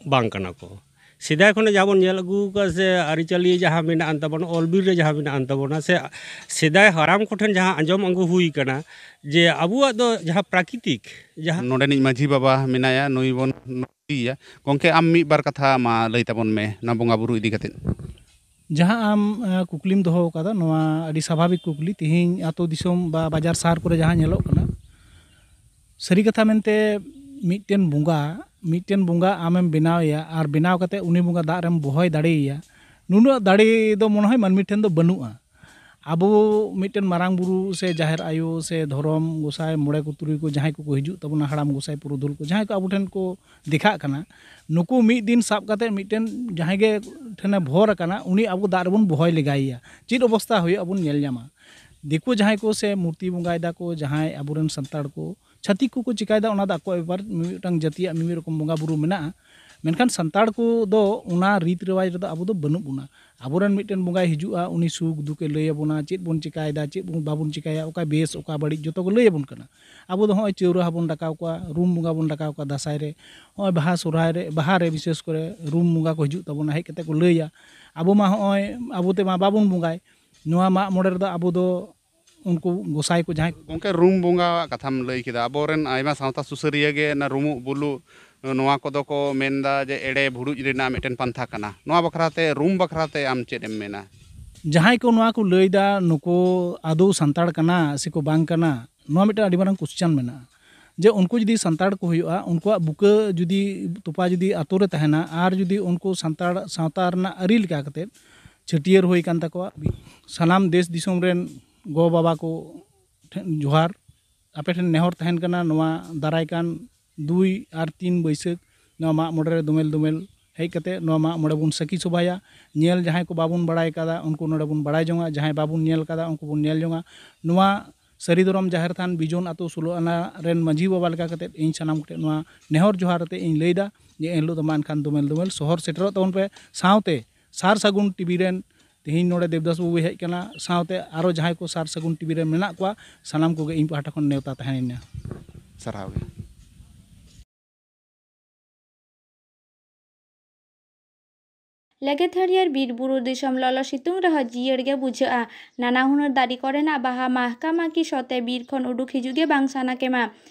ᱵᱟᱝ ᱠᱟᱱᱟ ᱠᱚ᱾ ᱥᱮᱫᱟᱭ ᱠᱷᱚᱱᱟᱜ ᱡᱟᱦᱟᱸ ᱵᱚᱱ ᱧᱮᱞ ᱟᱹᱜᱩ ᱟᱠᱟᱫ ᱥᱮ ᱟᱹᱨᱤᱪᱟᱹᱞᱤ ᱡᱟᱦᱟᱸ ᱢᱮᱱᱟᱜ ᱟᱱ ᱛᱟᱵᱚᱱᱟ, ᱚᱞ ᱵᱤᱨ ᱨᱮ ᱡᱟᱦᱟᱸ ᱢᱮᱱᱟᱜ ᱟᱱ ᱛᱟᱵᱚᱱᱟ, ᱥᱮ ᱥᱮᱫᱟᱭ ᱦᱟᱲᱟᱢ ᱠᱚᱴᱷᱮᱱ ᱡᱟᱦᱟᱸ ᱟᱸᱡᱚᱢ ᱟᱹᱜᱩ ᱦᱩᱭ ᱠᱟᱱᱟ, ᱡᱮ ᱟᱵᱚᱣᱟᱜ ᱫᱚ ᱡᱟᱦᱟᱸ ᱯᱨᱟᱠᱨᱤᱛᱤᱠ, ᱡᱟᱦᱟᱸ ᱱᱚᱰᱮᱱᱤᱡ ᱢᱟᱹᱡᱷᱤ ᱵᱟᱵᱟ ᱢᱮᱱᱟᱭᱟ, ᱱᱩᱭ ᱵᱚᱱ ᱤᱫᱤᱭᱮᱭᱟ᱾ ᱜᱚᱢᱠᱮ, ᱟᱢ ᱢᱤᱫ ᱵᱟᱨ ᱠᱟᱛᱷᱟ ᱢᱟ ᱞᱟᱹᱭ ᱛᱟᱵᱚᱱ ᱢᱮ ᱱᱚᱣᱟ ᱵᱚᱸᱜᱟ ᱵᱩᱨᱩ ᱤᱫᱤ ᱠᱟᱛᱮᱫ᱾ ᱡᱟᱦᱟᱸ ᱟᱢ, ᱮ, ᱠᱩᱠᱞᱤᱢ ᱫᱚᱦᱚ ᱟᱠᱟᱫᱟ, ᱱᱚᱣᱟ ᱟᱹᱰᱤ ᱥᱟᱵᱷᱟᱵᱤᱠ ᱠᱩᱠᱞᱤ᱾ ᱛᱮᱦᱮᱧ ᱟᱹᱛᱩ ᱫᱤᱥᱚᱢ ᱵᱟ ᱵᱟᱡᱟᱨ ᱥᱟᱦᱟᱨ ᱠᱚᱨᱮ ᱡᱟᱦᱟᱸ ᱧᱮᱞᱚᱜ ᱠᱟᱱᱟ, ᱥᱟᱹᱨᱤ ᱠᱟᱛᱷᱟ ᱢᱮᱱᱛᱮ, ᱢᱤᱫᱴᱮᱱ ᱵᱚᱸᱜᱟ, ᱢᱤᱫᱴᱮᱱ ᱵᱚᱸᱜᱟ ᱟᱢᱮᱢ ᱵᱮᱱᱟᱣᱮᱭᱟ ᱟᱨ ᱵᱮᱱᱟᱣ ᱠᱟᱛᱮ ᱩᱱᱤ ᱵᱚᱸᱜᱟ ᱫᱟᱜ ᱨᱮᱢ ᱵᱚᱦᱚᱭ ᱫᱟᱲᱮᱭᱟᱭᱟ, ᱱᱩᱱᱟᱹᱜ ᱫᱟᱲᱮ ᱫᱚ ᱢᱚᱱᱮ ᱦᱚᱭ ᱢᱟᱹᱱᱢᱤ ᱴᱷᱮᱱ ᱫᱚ ᱵᱟᱹᱱᱩᱜᱼᱟ᱾ ᱟᱵᱚ ᱢᱤᱫᱴᱮᱱ ᱢᱟᱨᱟᱝ ᱵᱩᱨᱩ ᱥᱮ ᱡᱟᱦᱮᱨ ᱟᱭᱳ ᱥᱮ ᱫᱷᱚᱨᱚᱢ ᱜᱚᱸᱥᱟᱭ, ᱢᱚᱬᱮ ᱠᱚ ᱛᱩᱨᱩᱭ ᱠᱚ, ᱡᱟᱦᱟᱸᱭ ᱠᱚᱠᱚ ᱦᱤᱡᱩᱜ ᱛᱟᱵᱚᱱᱟ, ᱦᱟᱲᱟᱢ ᱜᱚᱸᱥᱟᱭ ᱯᱩᱨᱩᱫᱷᱩᱞ ᱠᱚ, ᱡᱟᱦᱟᱸᱭ ᱠᱚ ᱟᱵᱚ ᱴᱷᱮᱱ ᱠᱚ ᱫᱮᱠᱷᱟᱜ ᱠᱟᱱᱟ, ᱱᱩᱠᱩ ᱢᱤᱫ ᱫᱤᱱ ᱥᱟᱵ ᱠᱟᱛᱮ ᱢᱤᱫᱴᱮᱱ ᱡᱟᱦᱟᱸᱭ ᱜᱮ ᱴᱷᱮᱱᱮ ᱵᱷᱚᱨ ᱟᱠᱟᱱᱟ, ᱩᱱᱤ ᱟᱵᱚ ᱫᱟᱜ ᱨᱮᱵᱚᱱ ᱵᱚᱦᱚᱭ ᱞᱮᱜᱟᱭᱮᱭᱟ᱾ ᱪᱮᱫ ᱚᱵᱚᱥᱛᱟ ᱦᱩᱭᱩᱜᱼᱟ ᱵᱚᱱ ᱧᱮᱞ ᱧᱟᱢᱟ᱾ ᱫᱤᱠᱩ ᱡᱟᱦᱟᱸᱭ ᱠᱚ ᱥᱮ ᱢᱩᱨᱛᱤ ᱵᱚᱸᱜᱟᱭ ᱫᱟᱠᱚ, ᱡᱟᱦᱟᱸᱭ ᱟᱵᱚᱨᱮᱱ ᱥᱟᱱᱛᱟᱲ ᱠᱚ, ᱪᱷᱟᱹᱛᱤᱠ ᱠᱚᱠᱚ ᱪᱤᱠᱟᱭᱮᱫᱟ, ᱚᱱᱟ ᱫᱚ ᱟᱠᱚᱣᱟᱜ ᱵᱮᱯᱟᱨ, ᱢᱤᱢᱤᱫᱴᱟᱝ ᱡᱟᱹᱛᱤᱭᱟᱜ ᱢᱤᱢᱤᱫ ᱨᱚᱠᱚᱢ ᱵᱚᱸᱜᱟ ᱵᱩᱨᱩ ᱢᱮᱱᱟᱜᱼᱟ᱾ ᱢᱮᱱᱠᱷᱟᱱ ᱥᱟᱱᱛᱟᱲ ᱠᱚᱫᱚ ᱚᱱᱟ ᱨᱤᱛ ᱨᱮᱣᱟᱡᱽ ᱨᱮᱫᱚ ᱟᱵᱚ ᱫᱚ ᱵᱟᱹᱱᱩᱜ ᱵᱚᱱᱟ᱾ ᱟᱵᱚᱨᱮᱱ ᱢᱤᱫᱴᱮᱱ ᱵᱚᱸᱜᱟᱭ ᱦᱤᱡᱩᱜᱼᱟ, ᱩᱱᱤ ᱥᱩᱠ ᱫᱩᱠᱮ ᱞᱟᱹᱭ ᱟᱵᱚᱱᱟ, ᱪᱮᱫ ᱵᱚᱱ ᱪᱤᱠᱟᱭᱮᱫᱟ, ᱪᱮᱫ ᱵᱚᱱ ᱵᱟᱵᱚᱱ ᱪᱤᱠᱟᱭᱟ, ᱚᱠᱟ ᱵᱮᱥ, ᱚᱠᱟ ᱵᱟᱹᱲᱤᱡ, ᱡᱚᱛᱚ ᱠᱚ ᱞᱟᱹᱭ ᱟᱵᱚᱱ ᱠᱟᱱᱟ᱾ ᱟᱵᱚ ᱫᱚ ᱦᱚᱸᱜᱼᱚᱭ ᱪᱟᱹᱣᱨᱟᱹ ᱦᱟᱵᱚᱱ ᱰᱟᱠᱟᱣ ᱠᱚᱣᱟ, ᱨᱩᱢ ᱵᱚᱸᱜᱟ ᱵᱚᱱ ᱰᱟᱠᱟᱣ ᱠᱚᱣᱟ ᱫᱟᱸᱥᱟᱭ ᱨᱮ, ᱦᱚᱸᱜᱼᱚᱭ ᱵᱟᱦᱟ ᱥᱚᱦᱨᱟᱭ ᱨᱮ, ᱵᱟᱦᱟ ᱨᱮ ᱵᱤᱥᱮᱥ ᱠᱚᱨᱮ ᱨᱩᱢ ᱵᱚᱸᱜᱟ ᱠᱚ ᱦᱤᱡᱩᱜ ᱛᱟᱵᱚᱱᱟ, ᱦᱮᱡ ᱠᱟᱛᱮ ᱠᱚ ᱞᱟᱹᱭᱟ᱾ ᱟᱵᱚ ᱢᱟ ᱦᱚᱸᱜᱼᱚᱭ ᱟᱵᱚ ᱛᱮᱢᱟ ᱵᱟᱵᱚᱱ ᱵᱚᱸᱜᱟᱭ᱾ ᱱᱚᱣᱟ ᱢᱟᱜ ᱢᱚᱬᱮ ᱨᱮᱫᱚ ᱟᱵᱚ ᱫᱚ ᱩᱱᱠᱩ ᱜᱚᱸᱥᱟᱭ ᱠᱚ ᱡᱟᱦᱟᱸᱭ ᱜᱚᱢᱠᱮ, ᱨᱩᱢ ᱵᱚᱸᱜᱟᱣᱟᱜ ᱠᱟᱛᱷᱟᱢ ᱞᱟᱹᱭ ᱠᱮᱫᱟ, ᱟᱵᱚᱨᱮᱱ ᱟᱭᱢᱟ ᱥᱟᱶᱛᱟ ᱥᱩᱥᱟᱹᱨᱤᱭᱟᱹ ᱜᱮ ᱚᱱᱟ ᱨᱩᱢᱩᱜ ᱵᱩᱞᱩᱜ ᱱᱚᱣᱟ ᱠᱚᱫᱚ ᱠᱚ ᱢᱮᱱᱫᱟ ᱡᱮ ᱮᱲᱮ ᱵᱷᱩᱲᱩᱡ ᱨᱮᱱᱟᱜ ᱢᱤᱫᱴᱮᱱ ᱯᱟᱱᱛᱷᱟ ᱠᱟᱱᱟ᱾ ᱱᱚᱣᱟ ᱵᱟᱠᱷᱨᱟ ᱛᱮ, ᱨᱩᱢ ᱵᱟᱠᱷᱨᱟ ᱛᱮ ᱟᱢ ᱪᱮᱫ ᱮᱢ ᱢᱮᱱᱟ? ᱡᱟᱦᱟᱸᱭ ᱠᱚ ᱱᱚᱣᱟ ᱠᱚ ᱞᱟᱹᱭᱫᱟ, ᱱᱩᱠᱩ ᱟᱫᱚ ᱥᱟᱱᱛᱟᱲ ᱠᱟᱱᱟ ᱥᱮᱠᱚ ᱵᱟᱝ ᱠᱟᱱᱟ, ᱱᱚᱣᱟ ᱢᱤᱫᱴᱟᱝ ᱟᱹᱰᱤ ᱢᱟᱨᱟᱝ ᱠᱚᱥᱪᱟᱱ ᱢᱮᱱᱟᱜᱼᱟ᱾ ᱡᱮ ᱩᱱᱠᱩ ᱡᱩᱫᱤ ᱥᱟᱱᱛᱟᱲ ᱠᱚ ᱦᱩᱭᱩᱜᱼᱟ, ᱩᱱᱠᱩᱣᱟᱜ ᱵᱩᱠᱟᱹ ᱡᱩᱫᱤ, ᱛᱚᱯᱟ ᱡᱩᱫᱤ ᱟᱛᱳ ᱨᱮ ᱛᱟᱦᱮᱱᱟ, ᱟᱨ ᱡᱩᱫᱤ ᱩᱱᱠᱩ ᱥᱟᱱᱛᱟᱲ ᱥᱟᱶᱛᱟ ᱨᱮᱱᱟᱜ ᱟᱹᱨᱤ ᱞᱮᱠᱟ ᱠᱟᱛᱮ ᱪᱷᱟᱹᱴᱭᱟᱹᱨ ᱦᱩᱭ ᱠᱟᱱ ᱛᱟᱠᱚᱣᱟ, ᱥᱟᱱᱟᱢ ᱫᱮᱥ ᱫᱤᱥᱚᱢ ᱨᱮᱱ ᱜᱚ ᱵᱟᱵᱟ ᱠᱚ ᱴᱷᱮᱱ ᱡᱚᱦᱟᱨ, ᱟᱯᱮ ᱴᱷᱮᱱ ᱱᱮᱦᱚᱨ ᱛᱟᱦᱮᱱ ᱠᱟᱱᱟ, ᱱᱚᱣᱟ ᱫᱟᱨᱟᱭ ᱠᱟᱱ ᱫᱩᱭ ᱟᱨ ᱛᱤᱱ ᱵᱟᱹᱭᱥᱟᱹᱠᱷ ᱱᱚᱣᱟ ᱢᱟᱜ ᱢᱚᱬᱮ ᱨᱮ ᱫᱳᱢᱮᱞ ᱫᱳᱢᱮᱞ ᱦᱮᱡ ᱠᱟᱛᱮ ᱱᱚᱣᱟ ᱢᱟᱜ ᱢᱚᱬᱮ ᱵᱚᱱ ᱥᱟᱹᱠᱷᱤ ᱥᱚᱵᱷᱟᱭᱟ᱾ ᱧᱮᱞ ᱡᱟᱦᱟᱸᱭ ᱠᱚ ᱵᱟᱵᱚᱱ ᱵᱟᱲᱟᱭ ᱠᱟᱫᱟ, ᱩᱱᱠᱩ ᱱᱚᱰᱮ ᱵᱚᱱ ᱵᱟᱲᱟᱭ ᱡᱚᱝᱟ, ᱡᱟᱦᱟᱸᱭ ᱵᱟᱵᱚᱱ ᱧᱮᱞ ᱠᱟᱫᱟ, ᱩᱱᱠᱩ ᱵᱚᱱ ᱧᱮᱞ ᱡᱚᱝᱟ᱾ ᱱᱚᱣᱟ ᱥᱟᱹᱨᱤ ᱫᱷᱚᱨᱚᱢ ᱡᱟᱦᱮᱨ ᱛᱷᱟᱱ ᱵᱤᱡᱚᱱ ᱟᱛᱳ ᱥᱳᱞᱳ ᱟᱱᱟ ᱨᱮᱱ ᱢᱟᱹᱡᱷᱤ ᱵᱟᱵᱟ ᱞᱮᱠᱟ ᱠᱟᱛᱮ ᱤᱧ ᱥᱟᱱᱟᱢ ᱠᱚᱴᱷᱮᱱ ᱱᱚᱣᱟ ᱱᱮᱦᱚᱨ ᱡᱚᱦᱟᱨ ᱟᱛᱮ ᱤᱧ ᱞᱟᱹᱭᱫᱟ ᱡᱮ ᱮᱱᱦᱤᱞᱳᱜ ᱫᱚ ᱢᱟ ᱮᱱᱠᱷᱟᱱ ᱫᱳᱢᱮᱞ ᱫᱳᱢᱮᱞ ᱥᱚᱦᱚᱨ ᱥᱮᱴᱮᱨᱚᱜ ᱛᱟᱵᱚᱱ ᱯᱮ᱾ ᱥᱟᱶᱛᱮ ᱥᱟᱨ ᱥᱟᱹᱜᱩᱱ ᱴᱤᱵᱷᱤ ᱨᱮᱱ ᱛᱮᱦᱮᱧ ᱱᱚᱰᱮ ᱫᱮᱵᱽᱫᱟᱥ ᱵᱟᱹᱵᱩᱭ ᱦᱮᱡ ᱠᱟᱱᱟ, ᱥᱟᱶᱛᱮ ᱟᱨᱚ ᱡᱟᱦᱟᱸᱭ ᱠᱚ ᱥᱟᱨ ᱥᱟᱹᱜᱩᱱ ᱴᱤᱵᱷᱤ ᱨᱮ ᱢᱮᱱᱟᱜ ᱠᱚᱣᱟ, ᱥᱟᱱᱟᱢ ᱠᱚᱜᱮ ᱤᱧ ᱯᱟᱦᱴᱟ ᱠᱷᱚᱱ ᱱᱮᱣᱛᱟ ᱛᱟᱦᱮᱸᱭᱮᱱᱟ᱾ ᱥᱟᱨᱦᱟᱣ ᱜᱮ᱾ ᱞᱮᱜᱮᱛ ᱦᱟᱹᱨᱭᱟᱹᱲ ᱵᱤᱨ ᱵᱩᱨᱩ ᱫᱤᱥᱚᱢ ᱞᱚᱞᱚ ᱥᱤᱛᱩᱝ ᱨᱮᱦᱚᱸ ᱡᱤᱭᱟᱹᱲ ᱜᱮ ᱵᱩᱡᱷᱟᱹᱜᱼᱟ᱾ ᱱᱟᱱᱟ ᱦᱩᱱᱟᱹᱨ ᱫᱟᱨᱮ ᱠᱚᱨᱮᱱᱟᱜ ᱵᱟᱦᱟ ᱢᱟᱦᱠᱟ ᱢᱟᱹᱠᱤ ᱥᱚ ᱛᱮ ᱵᱤᱨ ᱠᱷᱚᱱ ᱩᱰᱩᱠ ᱦᱤᱡᱩᱜ ᱜᱮ ᱵᱟᱝ ᱥᱟᱱᱟ ᱠᱮᱢᱟ᱾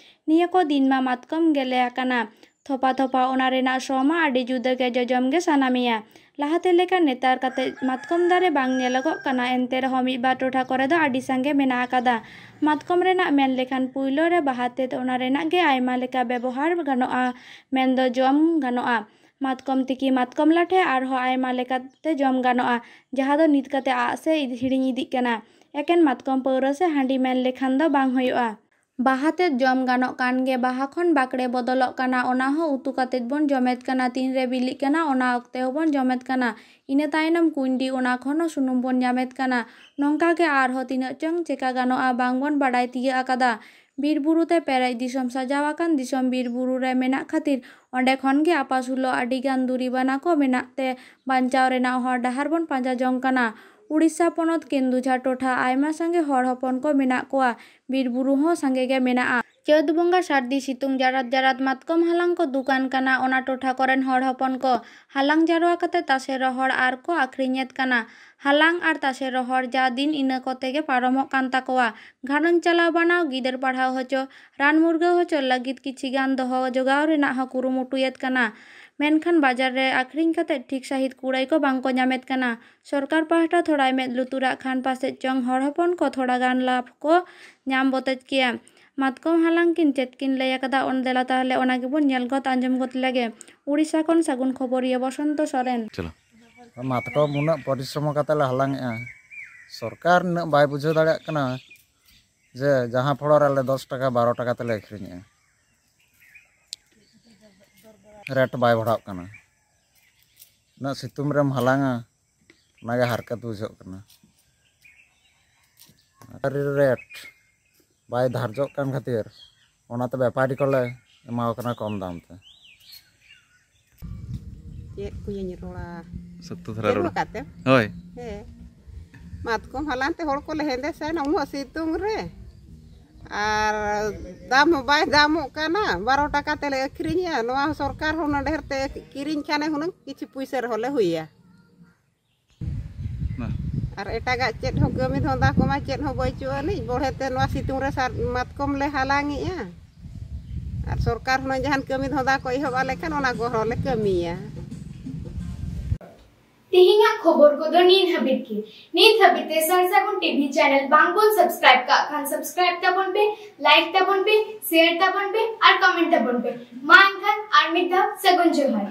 ᱱᱤᱭᱟᱹ ᱠᱚ ᱫᱤᱱ ᱢᱟ ᱢᱟᱛᱠᱚᱢ ᱜᱮᱞᱮ ᱟᱠᱟᱱᱟ᱾ ᱛᱷᱚᱯᱟ ᱛᱷᱚᱯᱟ ᱚᱱᱟ ᱨᱮᱱᱟᱜ ᱥᱚ ᱢᱟ ᱟᱹᱰᱤ ᱡᱩᱫᱟᱹ ᱜᱮ ᱡᱚᱡᱚᱢ ᱜᱮ ᱥᱟᱱᱟ ᱢᱮᱭᱟ᱾ ᱞᱟᱦᱟᱛᱮ ᱞᱮᱠᱟ ᱱᱮᱛᱟᱨ ᱠᱟᱛᱮ ᱢᱟᱛᱠᱚᱢ ᱫᱟᱨᱮ ᱵᱟᱝ ᱧᱮᱞᱚᱜᱚᱜ ᱠᱟᱱᱟ, ᱮᱱᱛᱮ ᱨᱮᱦᱚᱸ ᱢᱤᱫ ᱵᱟᱨ ᱴᱚᱴᱷᱟ ᱠᱚᱨᱮ ᱫᱚ ᱟᱹᱰᱤ ᱥᱟᱸᱜᱮ ᱢᱮᱱᱟᱜ ᱟᱠᱟᱫᱟ᱾ ᱢᱟᱛᱠᱚᱢ ᱨᱮᱱᱟᱜ ᱢᱮᱱ ᱞᱮᱠᱷᱟᱱ ᱯᱩᱭᱞᱳ ᱨᱮ ᱵᱟᱦᱟ ᱛᱮᱫ ᱚᱱᱟ ᱨᱮᱱᱟᱜ ᱜᱮ ᱟᱭᱢᱟ ᱞᱮᱠᱟ ᱵᱮᱵᱚᱦᱟᱨ ᱜᱟᱱᱚᱜᱼᱟ, ᱢᱮᱱᱫᱚ ᱡᱚᱢ ᱜᱟᱱᱚᱜᱼᱟ᱾ ᱢᱟᱛᱠᱚᱢ ᱛᱤᱠᱤ, ᱢᱟᱛᱠᱚᱢ ᱞᱟᱴᱷᱮ ᱟᱨᱦᱚᱸ ᱟᱭᱢᱟ ᱞᱮᱠᱟᱛᱮ ᱡᱚᱢ ᱜᱟᱱᱚᱜᱼᱟ, ᱡᱟᱦᱟᱸ ᱫᱚ ᱱᱤᱛ ᱠᱟᱛᱮ ᱟᱜ ᱥᱮ ᱦᱤᱲᱤᱧ ᱤᱫᱤᱜ ᱠᱟᱱᱟ᱾ ᱮᱠᱮᱱ ᱢᱟᱛᱠᱚᱢ ᱯᱟᱹᱣᱨᱟᱹ ᱥᱮ ᱦᱟᱺᱰᱤ ᱢᱮᱱ ᱞᱮᱠᱷᱟᱱ ᱫᱚ ᱵᱟᱝ ᱦᱩᱭᱩᱜᱼᱟ᱾ ᱵᱟᱦᱟ ᱛᱮᱫ ᱡᱚᱢ ᱜᱟᱱᱚᱜ ᱠᱟᱱ ᱜᱮ, ᱵᱟᱦᱟ ᱠᱷᱚᱱ ᱵᱟᱠᱲᱮ ᱵᱚᱫᱚᱞᱚᱜ ᱠᱟᱱᱟ, ᱚᱱᱟ ᱦᱚᱸ ᱩᱛᱩ ᱠᱟᱛᱮᱫ ᱵᱚᱱ ᱡᱚᱢᱮᱫ ᱠᱟᱱᱟ, ᱛᱤᱱᱨᱮ ᱵᱤᱞᱤᱜ ᱠᱟᱱᱟ ᱚᱱᱟ ᱚᱠᱛᱮ ᱦᱚᱸᱵᱚᱱ ᱡᱚᱢᱮᱫ ᱠᱟᱱᱟ᱾ ᱤᱱᱟᱹ ᱛᱟᱭᱱᱚᱢ ᱠᱩᱸᱭᱰᱤ, ᱚᱱᱟ ᱠᱷᱚᱱ ᱦᱚᱸ ᱥᱩᱱᱩᱢ ᱵᱚᱱ ᱧᱟᱢᱮᱫ ᱠᱟᱱᱟ᱾ ᱱᱚᱝᱠᱟ ᱜᱮ ᱟᱨᱦᱚᱸ ᱛᱤᱱᱟᱹᱜ ᱪᱚᱝ ᱪᱮᱠᱟ ᱜᱟᱱᱚᱜᱼᱟ, ᱵᱟᱝ ᱵᱚᱱ ᱵᱟᱰᱟᱭ ᱛᱤᱭᱟᱹᱜ ᱟᱠᱟᱫᱟ᱾ ᱵᱤᱨ ᱵᱩᱨᱩ ᱛᱮ ᱯᱮᱨᱮᱡ ᱫᱤᱥᱚᱢ, ᱥᱟᱡᱟᱣ ᱟᱠᱟᱱ ᱫᱤᱥᱚᱢ ᱵᱤᱨ ᱵᱩᱨᱩ ᱨᱮ ᱢᱮᱱᱟᱜ ᱠᱷᱟᱹᱛᱤᱨ ᱚᱸᱰᱮ ᱠᱷᱚᱱ ᱜᱮ ᱟᱯᱟᱥᱩᱞᱚᱜ ᱟᱹᱰᱤ ᱜᱟᱱ ᱫᱩᱨᱤᱵᱽ ᱟᱱᱟ ᱠᱚ ᱢᱮᱱᱟᱜ ᱛᱮ ᱵᱟᱧᱪᱟᱣ ᱨᱮᱱᱟᱜ ᱦᱚᱨ ᱰᱟᱦᱟᱨ ᱵᱚᱱ ᱯᱟᱸᱡᱟ ᱡᱚᱝ ᱠᱟᱱᱟ᱾ ᱩᱲᱤᱥᱥᱟ ᱯᱚᱱᱚᱛ ᱠᱮᱱᱫᱩᱡᱷᱟᱨ ᱴᱚᱴᱷᱟ ᱟᱭᱢᱟ ᱥᱟᱸᱜᱮ ᱦᱚᱲ ᱦᱚᱯᱚᱱ ᱠᱚ ᱢᱮᱱᱟᱜ ᱠᱚᱣᱟ᱾ ᱵᱤᱨ ᱵᱩᱨᱩ ᱦᱚᱸ ᱥᱟᱸᱜᱮ ᱜᱮ ᱢᱮᱱᱟᱜᱼᱟ᱾ ᱪᱟᱹᱛ ᱵᱚᱸᱜᱟ ᱥᱟᱹᱨᱫᱤ ᱥᱤᱛᱩᱝ ᱡᱟᱨᱟᱫ ᱡᱟᱨᱟᱫ ᱢᱟᱛᱠᱚᱢ ᱦᱟᱞᱟᱝ ᱠᱚ ᱫᱩᱠᱟᱱ ᱠᱟᱱᱟ᱾ ᱚᱱᱟ ᱴᱚᱴᱷᱟ ᱠᱚᱨᱮᱱ ᱦᱚᱲ ᱦᱚᱯᱚᱱ ᱠᱚ ᱦᱟᱞᱟᱝ ᱡᱟᱨᱣᱟ ᱠᱟᱛᱮ ᱛᱟᱥᱮ ᱨᱚᱦᱚᱲ ᱟᱨ ᱠᱚ ᱟᱠᱷᱨᱤᱧᱮᱫ ᱠᱟᱱᱟ᱾ ᱦᱟᱞᱟᱝ ᱟᱨ ᱛᱟᱥᱮ ᱨᱚᱦᱚᱲ ᱡᱟ ᱫᱤᱱ ᱤᱱᱟᱹ ᱠᱚᱛᱮ ᱜᱮ ᱯᱟᱨᱚᱢᱚᱜ ᱠᱟᱱ ᱛᱟᱠᱚᱣᱟ᱾ ᱜᱷᱟᱨᱚᱸᱡᱽ ᱪᱟᱞᱟᱣ ᱵᱟᱱᱟᱣ, ᱜᱤᱫᱟᱹᱨ ᱯᱟᱲᱦᱟᱣ ᱦᱚᱪᱚ, ᱨᱟᱱ ᱢᱩᱨᱜᱟᱹᱣ ᱦᱚᱪᱚ ᱞᱟᱹᱜᱤᱫ ᱠᱤᱪᱷᱤ ᱜᱟᱱ ᱫᱚᱦᱚ ᱡᱚᱜᱟᱣ ᱨᱮᱱᱟᱜ ᱦᱚᱸ ᱠᱩᱨᱩᱢᱩᱴᱩᱭᱮᱫ ᱠᱟᱱᱟ᱾ ᱢᱮᱱᱠᱷᱟᱱ ᱵᱟᱡᱟᱨ ᱨᱮ ᱟᱠᱷᱨᱤᱧ ᱠᱟᱛᱮ ᱴᱷᱤᱠ ᱥᱟᱹᱦᱤᱡ ᱠᱩᱲᱟᱹᱭ ᱠᱚ ᱵᱟᱝ ᱠᱚ ᱧᱟᱢᱮᱫ ᱠᱟᱱᱟ᱾ ᱥᱚᱨᱠᱟᱨ ᱯᱟᱦᱴᱟ ᱛᱷᱚᱲᱟᱭ ᱢᱮᱫ ᱞᱩᱛᱩᱨᱟᱜ ᱠᱷᱟᱱ ᱯᱟᱥᱮᱡ ᱪᱚᱝ ᱦᱚᱲ ᱦᱚᱯᱚᱱ ᱠᱚ ᱛᱷᱚᱲᱟ ᱜᱟᱱ ᱞᱟᱵᱷ ᱠᱚ ᱧᱟᱢ ᱵᱚᱛᱮᱡ ᱠᱮᱭᱟ᱾ ᱢᱟᱛᱠᱚᱢ ᱦᱟᱞᱟᱝ ᱠᱤᱱ ᱪᱮᱫ ᱠᱤᱱ ᱞᱟᱹᱭ ᱟᱠᱟᱫᱟ, ᱚᱱ ᱫᱮᱞᱟ ᱛᱟᱦᱞᱮ ᱚᱱᱟ ᱜᱮᱵᱚᱱ ᱧᱮᱞ ᱜᱚᱫ ᱟᱸᱡᱚᱢ ᱜᱚᱫ ᱞᱮᱜᱮ᱾ ᱩᱲᱤᱥᱥᱟ ᱠᱷᱚᱱ ᱥᱟᱹᱜᱩᱱ ᱠᱷᱚᱵᱚᱨᱤᱭᱟᱹ ᱵᱚᱥᱚᱱᱛᱚ ᱥᱚᱨᱮᱱ᱾ ᱪᱚᱞᱚ᱾ ᱢᱟᱛᱠᱚᱢ ᱩᱱᱟᱹᱜ ᱯᱚᱨᱤᱥᱨᱚᱢᱚ ᱠᱟᱛᱮ ᱞᱮ ᱦᱟᱞᱟᱝ ᱮᱜᱼᱟ, ᱥᱚᱨᱠᱟᱨ ᱩᱱᱟᱹᱜ ᱵᱟᱭ ᱵᱩᱡᱷᱟᱹᱣ ᱫᱟᱲᱮᱭᱟᱜ ᱠᱟᱱᱟ ᱡᱮ ᱡᱟᱦᱟᱸ ᱯᱷᱚᱲᱚ ᱨᱮ ᱟᱞᱮ ᱫᱚᱥ ᱴᱟᱠᱟ ᱵᱟᱨᱚ ᱴᱟᱠᱟ ᱛᱮᱞᱮ ᱟᱹᱠᱷᱨᱤᱧᱮᱜᱼᱟ, ᱨᱮᱴ ᱵᱟᱭ ᱵᱟᱲᱦᱟᱜ ᱠᱟᱱᱟ᱾ ᱩᱱᱟᱹᱜ ᱥᱤᱛᱩᱝ ᱨᱮᱢ ᱦᱟᱞᱟᱝᱟ, ᱚᱱᱟᱜᱮ ᱦᱟᱨᱠᱮᱛ ᱵᱩᱡᱷᱟᱹᱜ ᱠᱟᱱᱟ᱾ ᱟᱨ ᱨᱮᱴ ᱵᱟᱭ ᱫᱷᱟᱨᱡᱚᱜ ᱠᱟᱱ ᱠᱷᱟᱹᱛᱤᱨ ᱚᱱᱟᱛᱮ ᱵᱮᱯᱟᱨᱤ ᱠᱚᱞᱮ ᱮᱢᱟᱣ ᱠᱟᱱᱟ ᱠᱚᱢ ᱫᱟᱢ ᱛᱮ᱾ ᱪᱮᱫ ᱠᱚᱧ ᱨᱚᱲᱟ? ᱥᱚᱠᱛᱚ ᱫᱷᱟᱨᱟ ᱪᱮᱫ ᱨᱚᱲ᱾ ᱵᱟᱠᱟᱛᱮ? ᱦᱳᱭ᱾ ᱦᱮᱸ᱾ ᱢᱟᱛᱠᱚᱢ ᱦᱟᱞᱟᱝ ᱛᱮ ᱦᱚᱲ ᱠᱚᱞᱮ ᱦᱮᱸᱫᱮ ᱥᱮᱱᱟ ᱩᱱᱟᱹᱜ ᱥᱤᱛᱩᱝ ᱨᱮ᱾ ᱟᱨ ᱫᱟᱢ ᱦᱚᱸ ᱵᱟᱭ ᱫᱟᱢᱚᱜ ᱠᱟᱱᱟ, ᱵᱟᱨᱚ ᱴᱟᱠᱟ ᱛᱮᱞᱮ ᱟᱹᱠᱷᱨᱤᱧᱟ᱾ ᱱᱚᱣᱟ ᱦᱚᱸ ᱥᱚᱨᱠᱟᱨ ᱦᱚᱸ ᱩᱱᱟᱹᱜ ᱰᱷᱮᱨ ᱛᱮ ᱠᱤᱨᱤᱧ ᱠᱷᱟᱱᱮ ᱦᱩᱱᱟᱹᱝ ᱠᱤᱪᱷᱩ ᱯᱩᱭᱥᱟᱹ ᱨᱮᱦᱚᱸ ᱞᱮ ᱦᱩᱭᱟ᱾ ᱵᱟ᱾ ᱟᱨ ᱮᱴᱟᱜᱟᱜ ᱪᱮᱫ ᱦᱚᱸ ᱠᱟᱹᱢᱤ ᱫᱷᱚᱸᱫᱟ ᱠᱚᱢᱟ ᱪᱮᱫ ᱦᱚᱸ ᱵᱟᱹᱪᱩᱜ ᱟᱹᱱᱤᱡ᱾ ᱵᱚᱲᱦᱮ ᱛᱮ ᱱᱚᱣᱟ ᱥᱤᱛᱩᱝ ᱨᱮ ᱥᱟᱨ-, ᱢᱟᱛᱠᱚᱢ ᱞᱮ ᱦᱟᱞᱟᱝᱮᱜᱼᱟ᱾ ᱟᱨ ᱥᱚᱨᱠᱟᱨ ᱦᱩᱱᱟᱹᱝ ᱡᱟᱦᱟᱱ ᱠᱟᱹᱢᱤ ᱫᱷᱚᱸᱫᱟ ᱠᱚ ᱮᱦᱚᱵ ᱟᱞᱮ ᱠᱷᱟᱱ ᱚᱱᱟ ᱠᱚᱦᱚᱸ ᱞᱮ ᱠᱟᱹᱢᱤᱭᱟ᱾ ᱛᱮᱦᱮᱧᱟᱜ ᱠᱷᱚᱵᱚᱨ ᱠᱚᱫᱚ ᱱᱤᱱ ᱦᱟᱹᱵᱤᱡ ᱜᱮ᱾ ᱱᱤᱛ ᱦᱟᱹᱵᱤᱡ ᱛᱮ ᱥᱟᱨ ᱥᱟᱹᱜᱩᱱ ᱴᱤᱵᱷᱤ ᱪᱮᱱᱮᱞ ᱵᱟᱝ ᱵᱚᱱ ᱥᱟᱵᱥᱠᱨᱟᱭᱤᱵ ᱠᱟᱜ ᱠᱷᱟᱱ ᱥᱟᱵᱥᱠᱨᱟᱭᱤᱵ ᱛᱟᱵᱚᱱ ᱯᱮ, ᱞᱟᱭᱤᱠ ᱛᱟᱵᱚᱱ ᱯᱮ, ᱥᱮᱭᱟᱨ ᱛᱟᱵᱚᱱ ᱯᱮ ᱟᱨ ᱠᱚᱢᱮᱱᱴ ᱛᱟᱵᱚᱱ ᱯᱮ᱾ ᱢᱟ ᱮᱱᱠᱷᱟᱱ ᱟᱨ ᱢᱤᱫ ᱫᱷᱟᱣ ᱥᱟᱹᱜᱩᱱ ᱡᱚᱦᱟᱨ᱾